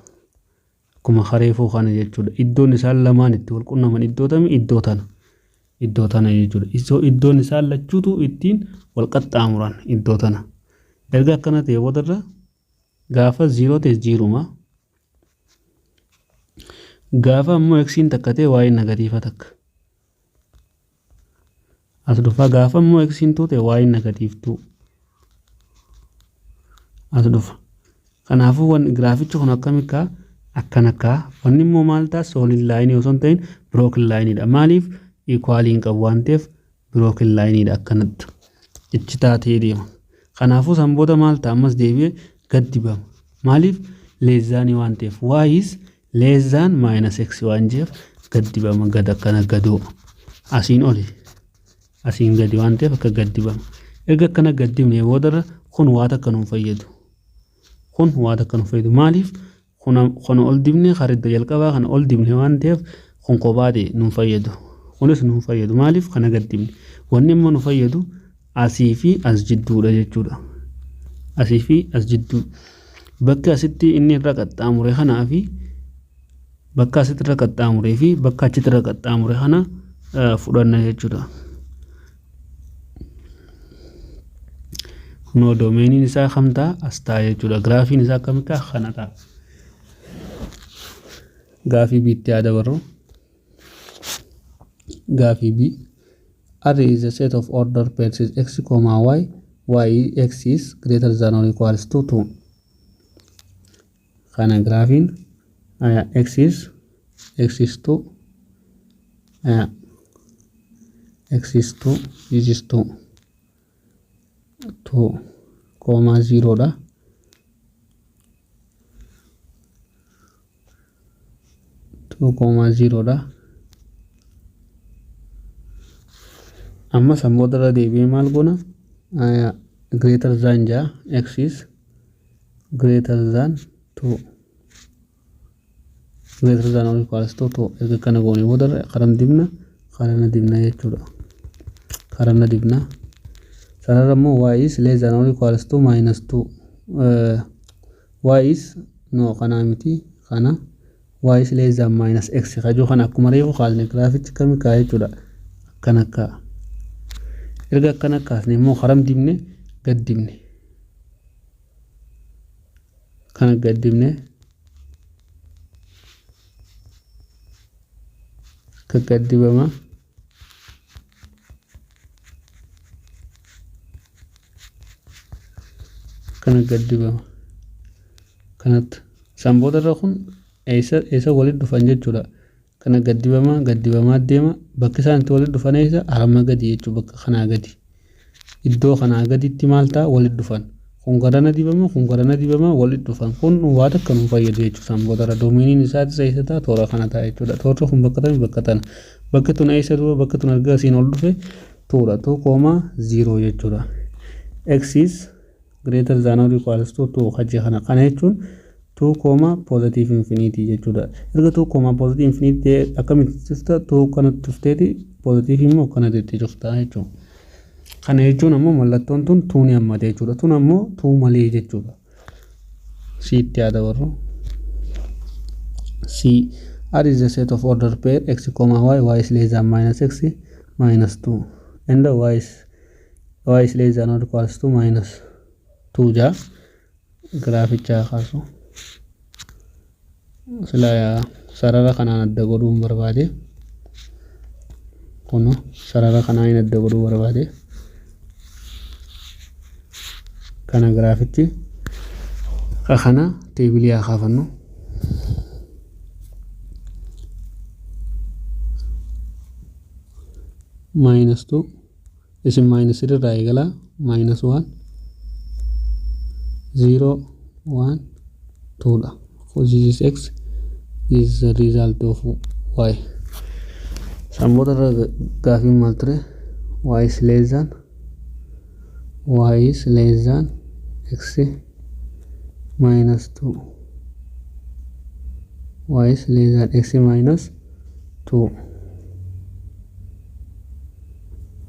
Akkuma kareefuu kana jechuudha. Iddoon isaan lamaan itti wal qunnaman iddoo tami? Iddoo tana. Iddoo tana jechuudha. Iddoon isaan lachuutu ittiin wal qaxxaamuran iddoo tana. Erga akkana ta'e boodarra gaafa 0 ta'e zerouma. Gaafa ammoo xiin takka ta'e, y negatiiva takka. As dhufa. Gaafa ammoo xiin 2 ta'e, y negative 2. As dhufa. Kanaafuu wanni giraafichi kun akkami kaa? Akkana kaa. Wanni immoo maal ta'a? Solid line osoo hin ta'in broken lineidha. Maaliif? Equalii hin qabu waan ta'eef broken lineidha, akkanatti. Ichi taatee deema. Kanaafuu san booda maal ta'a? Ammas deebi'ee gad dibama. Maaliif? Less thanii waan ta'eef, y is less than minus x waan jeef gad dibama, gad akkana gadoo. Asiin oli. Asiin gadi waan ta'eef akka gad dibama. Erga akkana gad dibnee boodarra kun waa takka nuun fayyadu. Kun waa takka nu fayyadu. Maaliif kana ol dibne karidda jalqabaa kana ol dibne waan ta'eef kun kophaa ta'e nu fayyadu. Kunis nu fayyadu. Maaliif kana gad dibne. Wanni immoo nu fayyadu asii fi as jidduudha jechuudha. Asii fi as jidduu. Bakki asitti inni irra qaxxaamure kanaa fi bakka asitti irra qaxxaamuree fi bakka achitti irra qaxxaamure kana fudhanna jechuudha. Kunoo doomeeniin isaa kam ta'a? As ta'a jechuudha. Giraafiin isaa akkam ta'a? Kana ta'a. Gaafii biitti haa dabarru. Gaafii B. R is a set of order pairs is x, comma y, y x is greater than or equals to 2. Kana giraafiin x is x is 2, x is 2, this is 2 2 comma 0 dha. 2 comma 0 dha. Amma san booda irra deebi'ee maal goona? Greater than jaa, x is greater than 2, greater than or equals to 2. Erga kana goone booda karam dibna? Karana dibna jechuudha. Karana dibna. Sarara immoo y is less than or equals to minus 2, y is no, kanaa miti, kana y is less than minus x kajuu kana akkuma reefu kaasne giraafichi kami kaa jechuudha. Akkana kaa. Erga akkana kaasne immoo karam dibne? Gad dibne. Kana gad dibne, akka gad dibama. Kana gad dibama kanatti. San booda irra kun eessa eessa walitti dhufan jechuudha. Kana gad dibamaa, gad dibamaa deema. Bakki isaan itti walitti dhufan eessa? Harma gadi jechuudha. Bakka kanaa gadi, iddoo kanaa gaditti maal ta'a? Walitti dhufan. Kun garana dibama, kun garana dibama, walitti dhufan. Kun waa takka nu fayyadu jechuudha. San booda irra doomeeniin isaatis eessa ta'a? Toora kana ta'a jechuudha. Toorri kun bakka tamii? Bakka tana. Bakki tun eessa duuba? Bakki tun erga asiin ol dhufe twodha, 2 comma 0 jechuudha. X is greater than or equals to 2 hajji kana. Kana jechuun 2 comma positive infinity jechuudha. Erga 2 comma positive infinity ta'e akkamitti cufta? 2 kanatti cufteeti positive immoo kanatti itti cufta jechuudha. Kana jechuun ammoo mallattoon tun 2 ni hammate jechuudha. Tun ammoo 2 malee jechuudha. C itti haa dabarru. C. R is the set of order pair x comma y, y is less than minus x minus 2 and y is less than or equals to minus 2 jaa. Giraafichaa kaasu sila sarara kanaan adda godhuun barbaade. Kuno sarara kanaan adda godhuu barbaade. Kana giraafichi kana teebilii haa kaafannu. Minus 2 isin minus irraa eegalaa, minus 1 0 1 2 dha. This is x, this is the result of y. San booda irra gaafiin maal ture? Y is less than, y is less than x minus 2, y is less than x minus 2,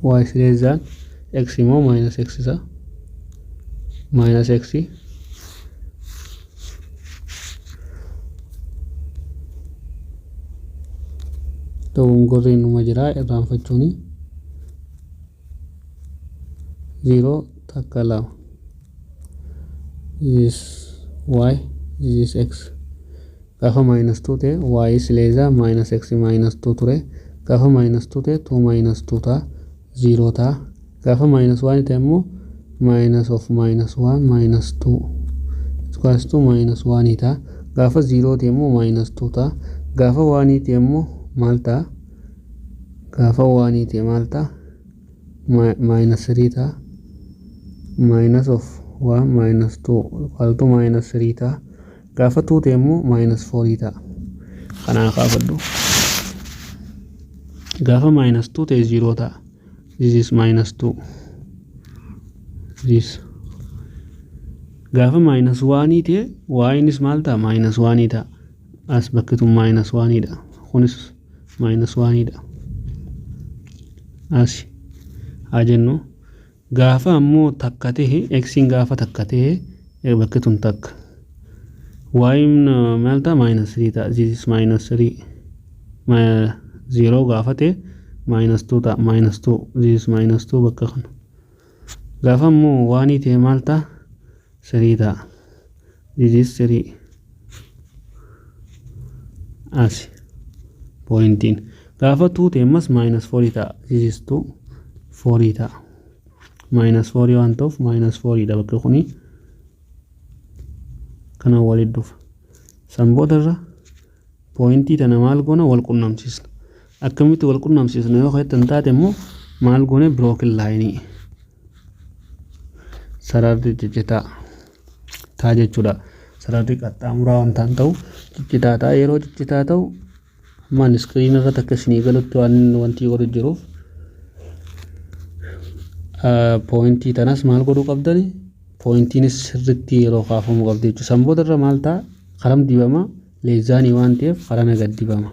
y is less than x immoo minus x isa minus x. Dogongorri numa jira irraanfachuuni. 0 takka lama. This is y, this is x. Gaafa minus 2 ta'e y is less than minus x minus 2 ture. Gaafa minus 2 ta'e 2 minus 2 ta'a, 0 ta'a. Gaafa minus 1 ta'e immoo minus of minus 1 minus 2 equals to minus 1 ta'a. Gaafa 0 ta'e immoo minus 2 ta'a. Gaafa 1 ta'e immoo maal ta'a? Gaafa 1 ta'e maal ta'a? Minus 3 ta'a. Minus of 1 minus 2 equal to minus 3 ta'a. Gaafa 2 ta'e immoo minus 4 ta'a. Kanaa kaafadhu. Gaafa minus 2 ta'e 0 ta'a. This is minus 2. This Gaafa minus 1 ta'e ynis maal ta'a? Minus 1 ta'a. As bakki tun minus 1 dha. Kunis minus 1 dha. As haa jennu. Gaafa ammoo takka ta'e, xiin gaafa takka ta'e, bakki tun takka. Y'n maal ta'a? Minus 3 ta'a. This is minus 3. 0 gaafa ta'e minus 2 ta'a. Minus 2. This is minus 2 bakka kana. Gaafa ammoo one ta'e maal ta'a? 3 ta'a. This is 3. As pointiin. Gaafa 2 ta'e ammas minus 4 ta'a. This is 2 4 ta'a. Minus 4 waan ta'uuf minus 4 dha bakki kuni. Kana walitti dhufa. San boodarra pointii tana maal goona? Wal qunnamsiisna. Akkamitti wal qunnamsiisna yoo jettan taate immoo, maal goone? Broken line, sararri ciccitaa ta'a jechuudha. Sararri qaxxaamuraa wanta hin ta'u ciccitaa ta'a. Yeroo ciccitaa ta'u, ammaan screen irratti akka isinii galutti waan wanti godhu jiruuf, pointii tanas maal godhuu qabdani? Pointiinis sirriitti yeroo kaafamuu qabdi jechuudha. San boodarra maal ta'a? Karam dibama? Less thanii waan ta'eef karana gad dibama.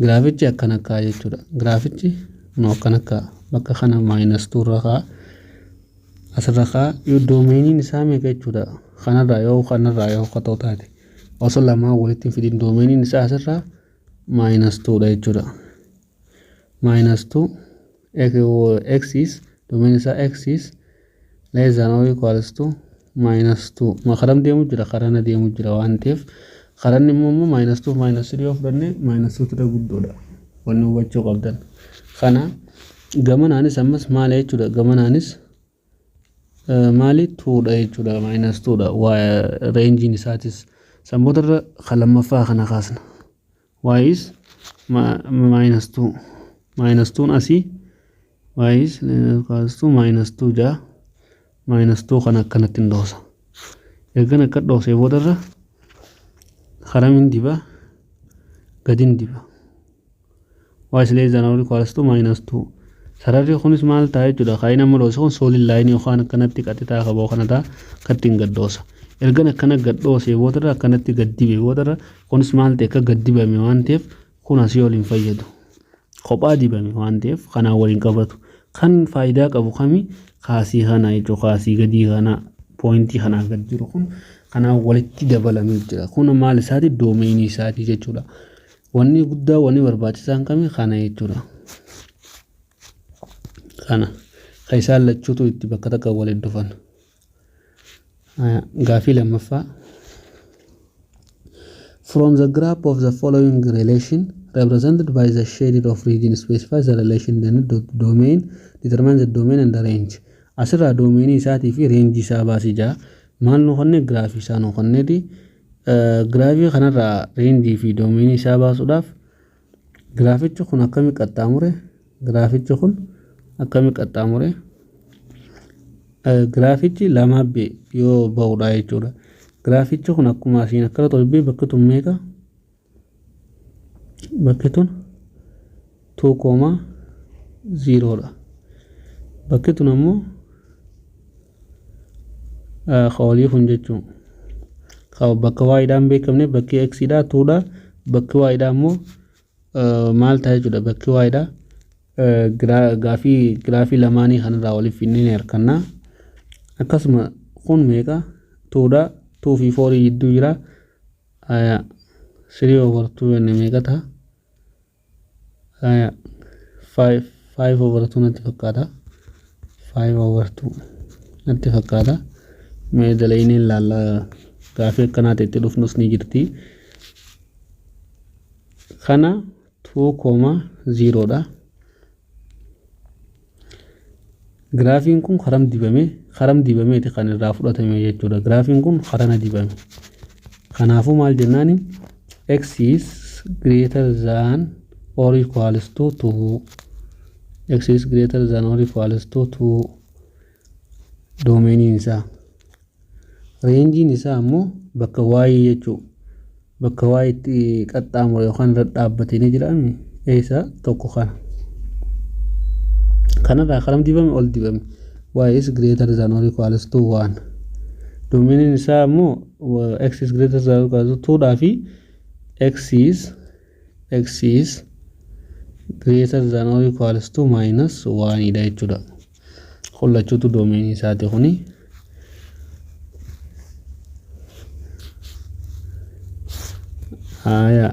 Giraafichi akkana ka'a jechuudha. Giraafichi nu akkana ka'a. Bakka kana minus 2 irra ka'a. Asirra ka'a. Domainiin isaa meeqa jechuudha? Kanarraa yoo ta'u taate, osoo lamaan walitti hin fidin, domainiin isaa asirraa minus 2 dha jechuudha. Minus 2 x is domain isaa x is less than or equals to minus 2. Karam deemu jira? Karana deemu jira waan ta'eef, karanni immoo minus 2 minus 3 yoo fudhanne, minus 2 tura guddoodha. Wanni hubachuu qabdan kana, gamanaanis ammas maali jechuudha? Gamanaanis maali? 2 dha jechuudha. Minus 2 dha rangeiin isaatis. San boodarra kan lammaffaa kana kaasna. Y is minus 2, minus 2 asii, y is equals to minus 2 jaa. Minus 2 kana akkanatti hin dhoosa. Ergan akka dhoosee boodarra karamiin diba? Gadin diba. Y is less than or equals to minus 2. Sararri kunis maal ta'a jechuudha? Kaayina amma dhoose kun solid line yookaan akkanatti qaxitaa qaboo kana ta'a. Akkatti gad dhoosa. Ergan akkana gad dhoosee boodarra, akkanatti gad dibe boodarra, kunis maal ta'e? Akka gad dibame waan ta'eef, kun asii ol hin fayyadu. Kophaa dibame waan ta'eef kanaan waliin qabatu. Kan faayidaa qabu kami? Kaasii kana jechuudha. Kaasii gadii kana, pointii kanaa gad jiru kun kanaan walitti dabalamee jira. Kun maal isaati? Domainii isaati jechuudha. Wanni guddaa, wanni barbaachisaan kami? Kana jechuudha. Kana kan isaan lachuutu itti bakka takka walitti dhufan. Gaafii lammaffaa. From the graph of the following relation represented by the shaded of region, specify the relation, then the domain, determine the domain and the range. Asirraa domainii isaatii fi rangeii isaa baasii jira. Maal nu kenne? Giraafii isaa nu kenneeti. Giraafii kanarraa rangeii fi domainii isaa baasuudhaaf, giraafichi kun akkami qaxxaamure? Giraafichi kun akkami qaxxaamure? Giraafichi lama be yoo ba'udha jechuudha. Giraafichi kun akkuma asiin akkana tolbee, bakki tun meeqa? Bakki tun 2,0 dha. Bakki tun ammoo olii kun jechuun bakka y-dhaan beekamne, bakki x-dha 2dha. Bakki y-dha ammoo maal ta'a jechuudha? Bakki y-dha gaafii giraafii lamaanii kanarraa waliif finnee ni harkannaa. Akkasuma kun meeqa? 2dha. 2 fi 4 gidduu jira. 3 over 2 jenne meeqa ta'a? 5 5 over 2 natti fakkaata. 5 over 2 natti fakkaata. Mee dalaynee ilaalla. Gaafii akkanaati itti dhufnus ni jirti. Kana 2,0 dha. Giraafiin kun karam dibame? Karam dibameeti kan irraa fudhatame jechuudha. Giraafiin kun karana dibame. Kanaafuu maal jennaani? X is greater than or equals to 2. X is greater than or equals to 2 domainiin isaa. Rangeiin isaa ammoo bakka y jechuu, bakka y itti qaxxaamure yookaan irra dhaabbatee ni jiraami. Eessa? Tokko kana. Kanarraa karam dibame? Ol dibame. Y is greater than or equals to 1. Domainiin isaa immoo x is greater than or equals to 2 dhaa fi x is greater than or equals to minus 1 dha jechuudha. Kun lachuutu domainii isaati kuni. Haya.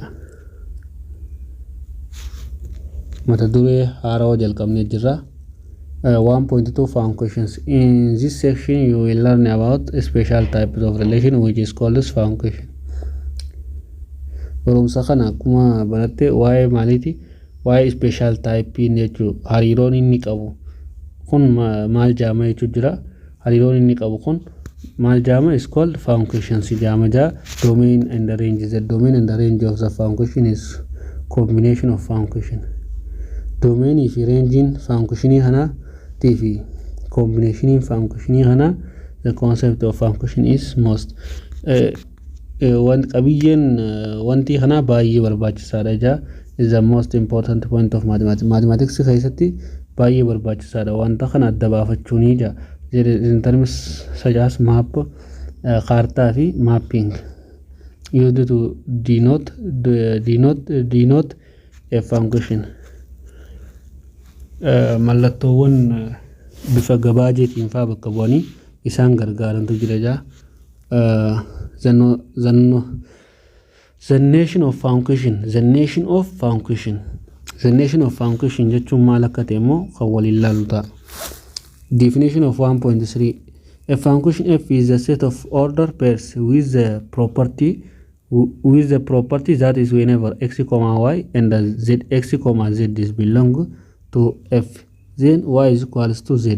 Mata duree haarawaa jalqabnee jirra. 1.2 Functions. In this section you will learn about special types of relation which is called as function. Barumsa kana akkuma baratte waa'ee maaliiti? Waa'ee special type jechuudha. Hariiroon inni qabu kun maal jaama jechuu jira. Hariiroon inni qabu kun maal jaama, is called functions jaama jaa. Domain and the range. The domain and the range of the function is combination of function. Domainii fi rangeiin functionii kanaatii fi combinationiin functionii kanaa, the concept of function is most qabiyyeen wanti kanaa baay'ee barbaachisaadha jaa, is the most important point of mathematics. Mathematics keessatti baay'ee barbaachisaadha wanta kana adda baafachuuni jaa. There is in terms such as map, kaartaa fi mapping used to denote a function. Mallattoowwan bifa gabaajeetiin faa bakka bu'anii isaan gargaarantu jira jaa. The notion of function, the notion of function, the notion of function jechuun maal akka ta'e immoo kan waliin ilaallu ta'a. Definition of 1.3. A function f is a set of order pairs with the property that is whenever x comma y and z x comma z is belong to f, then y is equals to z.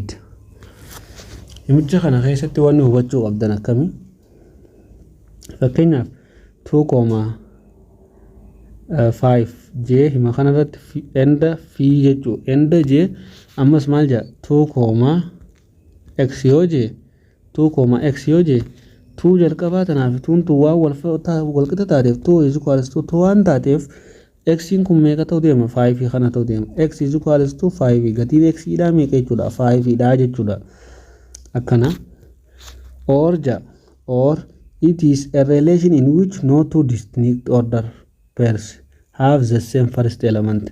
Himicha kana keessatti wanni hubachuu qabdan akkami? Fakkeenyaaf 2 comma 5 jee hima kanarratti and fi jechuu and jee ammas maal jedha? 2 comma x yoo jee, 2 comma x yoo jee, 2 jalqabaa tanaaf tuun tun waan walqixa taateef, 2 is equals to 2 waan taateef, x kun meeqa ta'uu deema? 5 kana ta'uu deema. X is equals to 5. Gatiin x dhaa meeqa jechuudha? 5 dhaa jechuudha. Akkana or ja or it is a relation in which no two distinct order pairs have the same first element.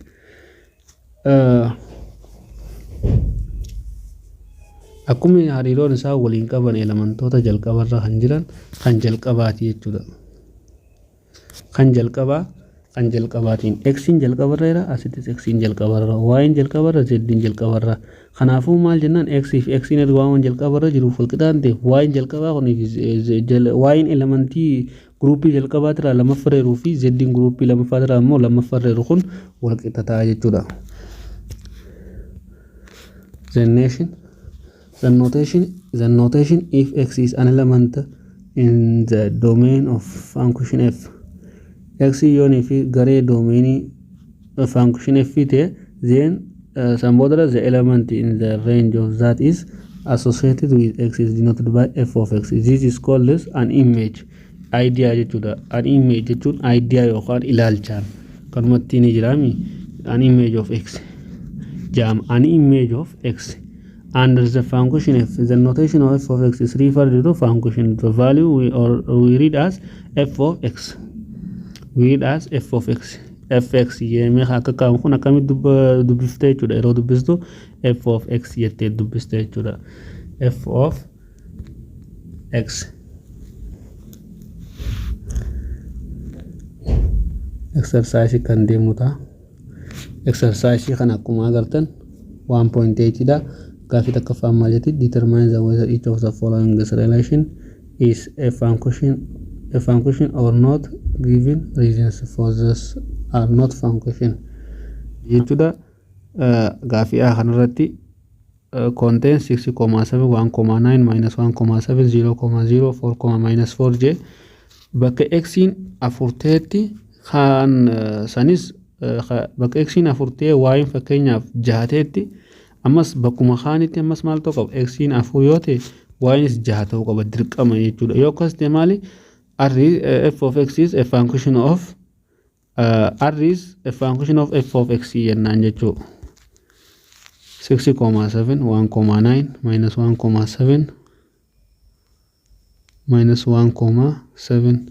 Akkuma hariiroon isaa waliin qaban elementoota jalqabarra kan jiran kan jalqabaati jechuudha. Kan jalqabaa kan jalqabaatiin xiin jalqabarra jira, asittis xiin jalqabarra, y'n jalqabarra, z'n jalqabarra. Kanaafuu maal jennaan? X fi xiin erga waan jalqabarra jiruuf walqixaan ta'eef, y'n jalqabaa kunii fi y'n elementii groupii jalqabaatirraa lammaffarra jiruu fi z'n groupii lammaffaatirraa immoo lammaffarra jiru kun walqixa ta'a jechuudha. The notation if x is an element in the domain of function f, x yoonii fi garee domainii function f ta'e, then san booda the element in the range of that is associated with x is denoted by f of x. This is called as an image idea jechuudha. An image jechuun idea yookaan ilaalchaan kanumatti ni jiraami. An image of x jam, an image of x under the function f. The notation of f of x is referred to function. The value we read as f of x, we read as f of x, fx jennee akka kaamu kun akkamitti dubbifte jechuudha. Yeroo dubbistu f of x jettee dubbiste jechuudha. F of x. Exercise kan deemnu ta'a. Exercise kana akkuma agartan 1.8 dha. Gaaffii tokkoffaan maal jetti? Determine the whether each of the following relation is a function or not, given reasons for this are not function jechuudha. Gaaffii A kanarratti contain 6,7, 1,9, minus 1,7, 0,0, 4, minus 4 jee, bakka xiin afur ta'etti kan sanis bakka xiin afur ta'e y'n fakkeenyaaf jaha ta'etti, ammas bakkuma kaanitti ammas maal ta'uu qaba? Xiin afur yoo ta'e ynis jaha ta'uu qaba dirqama jechuudha. Yoo akkas ta'e maali? R f of x is a function of r is a function of f of x jennaan jechuudha. 6,7, 1,9, minus 1,7, minus 1,7.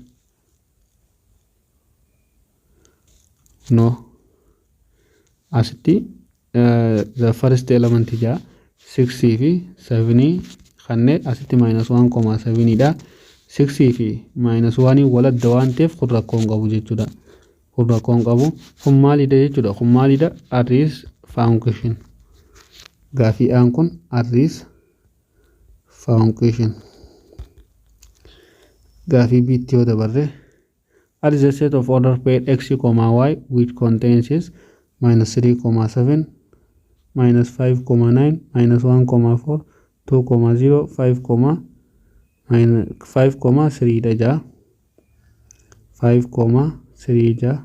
No, asitti the first element jaa 6 fi 7 kanneen asitti minus 1,7 dha. 6 fi minus 1 waladda waan ta'eef kun rakkoo hin qabu jechuudha. Kun rakkoo hin qabu. Kun maalidha jechuudha? Kun maalidha? R is function. Gaafii aan kun R is function. Gaafii B'tti yoo dabarre, R is a set of order pair x comma y which contains is minus 3,7, minus 5,9, minus 1,4, 2,0, 5, 5,3 dha jaa. 5,3 jaa.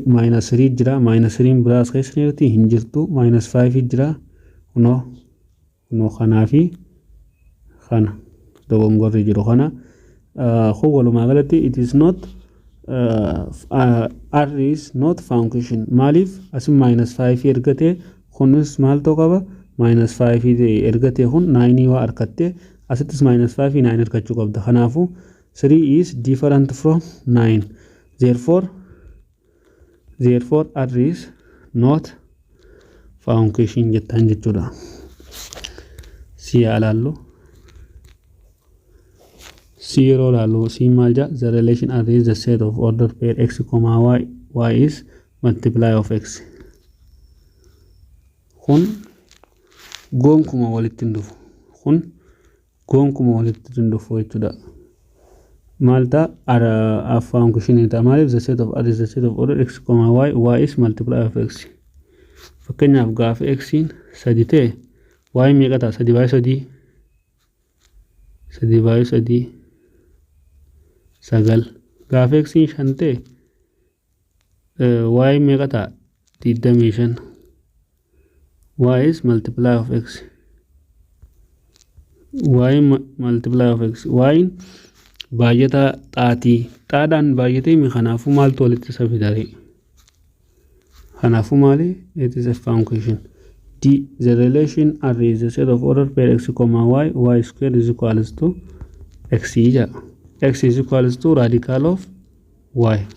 Minus 3 jira. Minus 3 biraa as keessa jirti? Hin jirtu. Minus 5 jira. Kunoo, kunoo, kanaa fi kana dogongorri jiru kana. Kun walumaa galatti it is not R is not function. Maaliif? Asin minus 5 ergatee kunis maal ta'uu qaba? Minus 5 ergatee kun 9 waa argatte, asittis minus 5 9 argachuu qabda. Kanaafuu 3 is different from 9, therefore R is not function jettaan jechuudha. Si ilaallu. C yeroo ilaallu, C maal jedha? The relation R is the set of order pair x comma y, y is multiply of x. Kun gonkuma walitti hin dhufu. Kun gonkuma walitti hin dhufu jechuudha. Maal ta'a? Function ta'a. Maaliif? The set of R is the set of order x comma y, y is multiply of x. Fakkeenyaaf gaafa x'n sadi ta'e y meeqa ta'a? Sadi baay'ee sadii, sadi baay'ee sadii sagal. Gaafa x'n shan ta'e y meeqa ta'a? 25. Y is multiply of x, y multiply of x, y baay'ata xaatii xaadhaan baay'atee mi. Kanaafuu maaltu walitti isa fidare? Kanaafuu maali? It is a function. D, the relation R is the set of order pair x comma y, y square is equals to x jedha. X is equals to radical of y.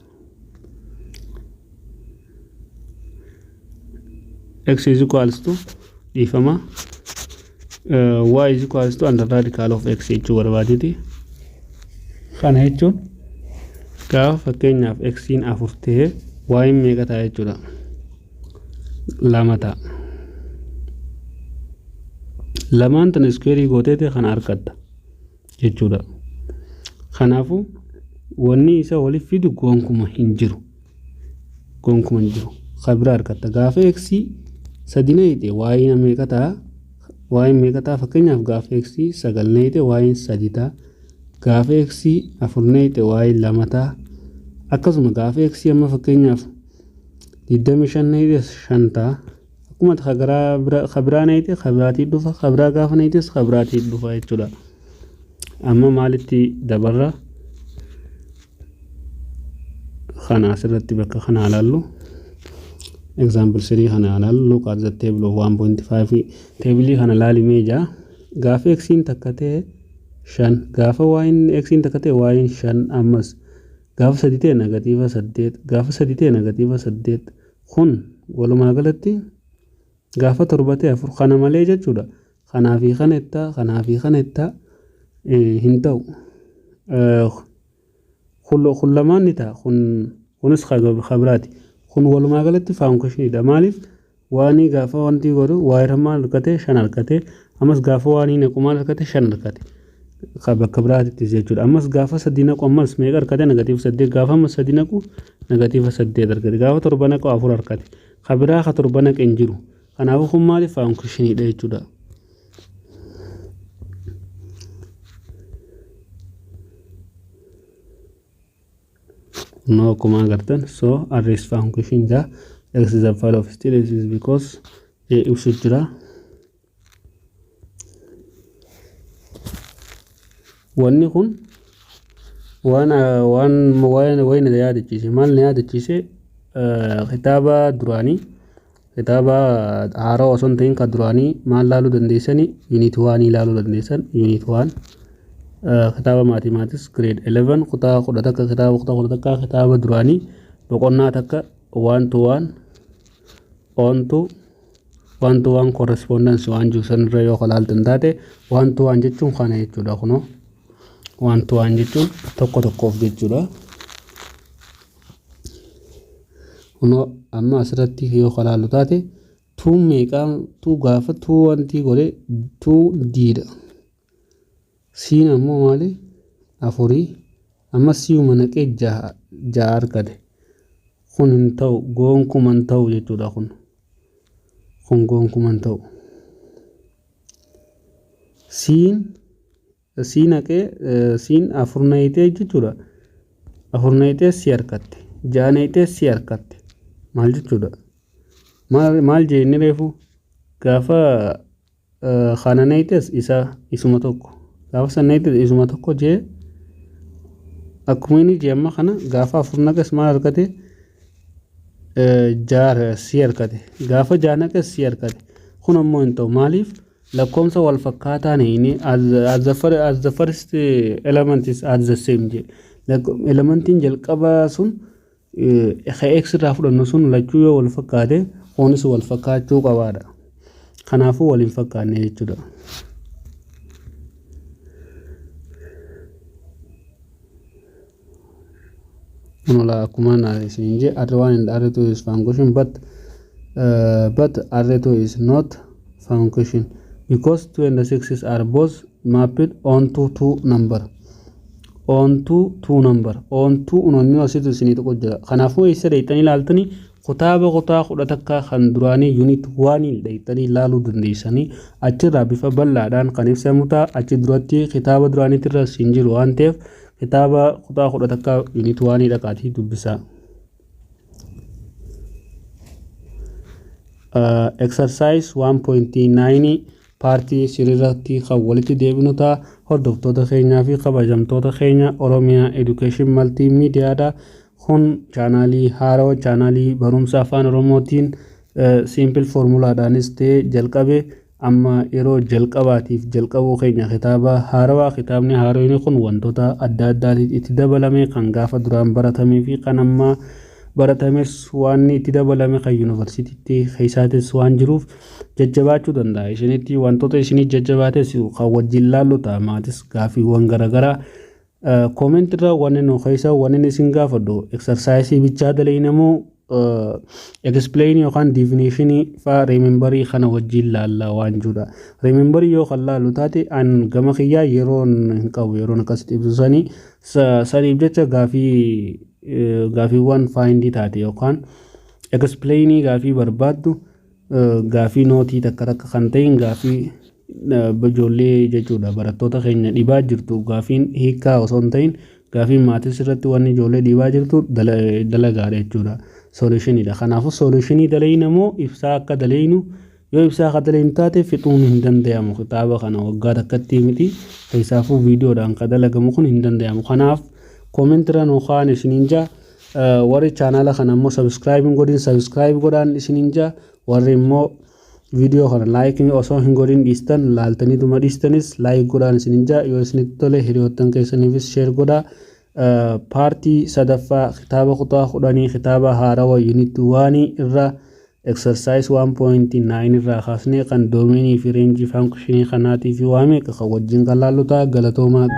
X is equals to, dhiifama, y is equals to under radical of x jechuu barbaadeti. Kana jechuun gaafa fakkeenyaaf x'n afur ta'e y meeqa ta'a jechuudha? Lama ta'a. Lamaan tana square gooteete kana argatta jechuudha. Kanaafuu wanni isa waliif fidu gonkuma hin jiru. Gonkuma hin jiru. Kabira argatta. Gaafa x sadi naqxe y meeqa ta'a? Y meeqa ta'a? Fakkeenyaaf gaafa x sagal naqxe y sadi ta'a. Gaafa x afur naqxe y lama ta'a. Akkasuma gaafa x amma fakkeenyaaf 25 naqxe shan ta'a. Akkuma kabiraa naqxe kabiraatii dhufa, kabiraa gaafa naqxes kabiraatii dhufa jechuudha. Amma maalitti dabarra? Kana asirratti bakka kana ilaallu. Example 3 kana ilaallu. Look at the table of 1.5. Table kana ilaalimee jaa. Gaafa x'n takka ta'e shan, gaafa y'n x'n takka ta'e y'n shan, ammas gaafa sadi ta'e negative saddeet, gaafa sadi ta'e negative saddeet. Kun walumaa galatti gaafa torba ta'e afur. Kana malee jechuudha. Kanaa fi kana ittaa, kanaa fi kana ittaa hin ta'u. Kun lamaan ni ta'a. Kun kunis kabiraati. Kun walumaa galatti functioniidha. Maaliif? Waanii gaafa wanti godhu waa maal argate? Shan argate. Ammas gaafa waanii naqu maal argate? Shan argate. Bakka biraatittis jechuudha. Ammas gaafa sadi naqu ammas meeqa argate? Negative saddeet. Gaafa ammas sadi naqu negative saddeet argate. Gaafa torba naqu afur argate. Kabiraa ka torba naqe hin jiru. Kanaafuu kun maaliif functioniidha jechuudha. No, akkuma agartan, so R is function jaa. X is the value of still it is because ibsu jira. Wanni kun waan waan waan na yaadachiise, maal na yaadachiise? Kitaaba duraanii Kitaaba haaraa osoo hin ta'in kan duraanii maal laaluu dandeessani? Unit 1 ilaaluu dandeessan. Unit 1 kitaaba mathematics grade 11, kutaa 11, kitaaba kutaa 11, kitaaba duraanii boqonnaa 1, one to one, onto, one to one correspondence waan jiru sanirra yoo ilaaltan taate, one to one jechuun kana jechuudha. Kunoo, one to one jechuun tokko tokkoof jechuudha. Kunoo, amma asirratti yoo ilaallu taate, twon meeqaa? Two gaafa two wanti godhe, two Ddha. Cn ammoo maali? Afurii. Amma Cuma naqee jaha, jaha argate. Kun hin ta'u, goonkuma hin ta'u jechuudha kun. Kun goonkuma hin ta'u. Cn C naqee, Cn afur naqxee jechuudha. Afur naqxee C argatte. Jaha naqxee C argatte. Maal jechuudha? Maal maal jee inni reefu? Gaafa kana naqxes isa isuma tokko. Gaafa san naqxes isuma tokko jee. Akkuma inni jee, amma kana gaafa afur naqes maal argate? Jaha C argate. Gaafa jaha naqes C argate. Kun ammoo hin ta'u. Maaliif? Lakkoomsa wal fakkaataan inni as the first element is at the same jee. Elementiin jalqabaa sun ka x irraa fudhannu sun lachuu yoo wal fakkaate, kunis wal fakkaachuu qabaadha. Kanaafuu wal hin fakkaanne jechuudha. Kunola akkuma isin jee, R1 and R2 is function, but R2 is not function because 2 and 6 are both mapped onto two number, onto two number, onto unonni asitti isinii tuqu jira. Kanaafuu eessa dheeyxanii ilaaltanii? Kitaaba kutaa 11 kan duraanii unit 1 dheeyxanii ilaaluu dandeessanii. Achirraa bifa bal'aadhaan kan ibsamu ta'a. Achi duratti kitaaba duraaniitirra siin jiru waan ta'eef, kitaaba kutaa 11 unit 1 dhaqaatii dubbisaa. Exercise 1.9 part threerratti kan walitti deebinu ta'a. Hordoftoota keenyaa fi kabajamtoota keenya, Oromiyaa Education Multimediadha. Kun chaanaalii haarawaa, chaanaalii barumsa afaan Oromootiin simple formulaadhaanis ta'e jalqabe. Amma yeroo jalqabaatiif jalqabuu keenya kitaaba haarawaa. Kitaabni haarawni kun wantoota adda addaatiin itti dabalame, kan gaafa duraan baratamee fi kan amma baratames waan itti dabalame, kan yuunivarsiitiitti keessaatis waan jiruuf jajjabaachuu danda'a. Isinitti wantoota isinii jajjabaates kan wajjin laallu ta'a. Maatis gaafiiwwan garaagaraa comment irra wanni nu keessa wanni isin gaafadhu, exercise bichaa dalainamoo explain yookaan definition faa remember kana wajjin laalla waan jirudha. Remember yoo kan laallu taate, an gama kiyyaa yeroon hin qabu, yeroon akkasitti ibsu sanii saniif jecha gaafii gaafiiwwan find taate yookaan explain gaafii barbaaddu, gaafii note takka takka kan ta'in, gaafii ijoollee jechuudha barattoota keenya dhibaa jirtu, gaafiin hiikaa osoo hin ta'in gaafiin maatis irratti wanni ijoollee dhibaa jirtu dalagaadha jechuudha. Solutionidha. Kanaafuu solution dalayna moo ibsaa akka dalaynu? Yoo ibsaa akka dalaynu taate, fixuun hin danda'amu. Kitaaba kana waggaa takkatti miti, keessaafuu viidiyoodhaan kan dalagamu kun hin danda'amu. Kanaaf commentirra nu kaan isiniin jaa. Warri chaanaala kana immoo subscribe hin godhin, subscribe godhaan isiniin jaa. Warri immoo viidiyoo kana like osoo hin godhin dhiistan, laaltaniituma dhiistanis, like godhaan isiniin jaa. Yoo isinitti tole, hiriyoottan keessaniifis share godhaa. Part sadaffaa kitaaba kutaa 10, kitaaba haarawaa, unit 1 irraa exercise 1.9 irraa kaasnee kan domain fi range function kanaatii fi waa meeqa kan wajjin kan laallu ta'a. Galatoomaa.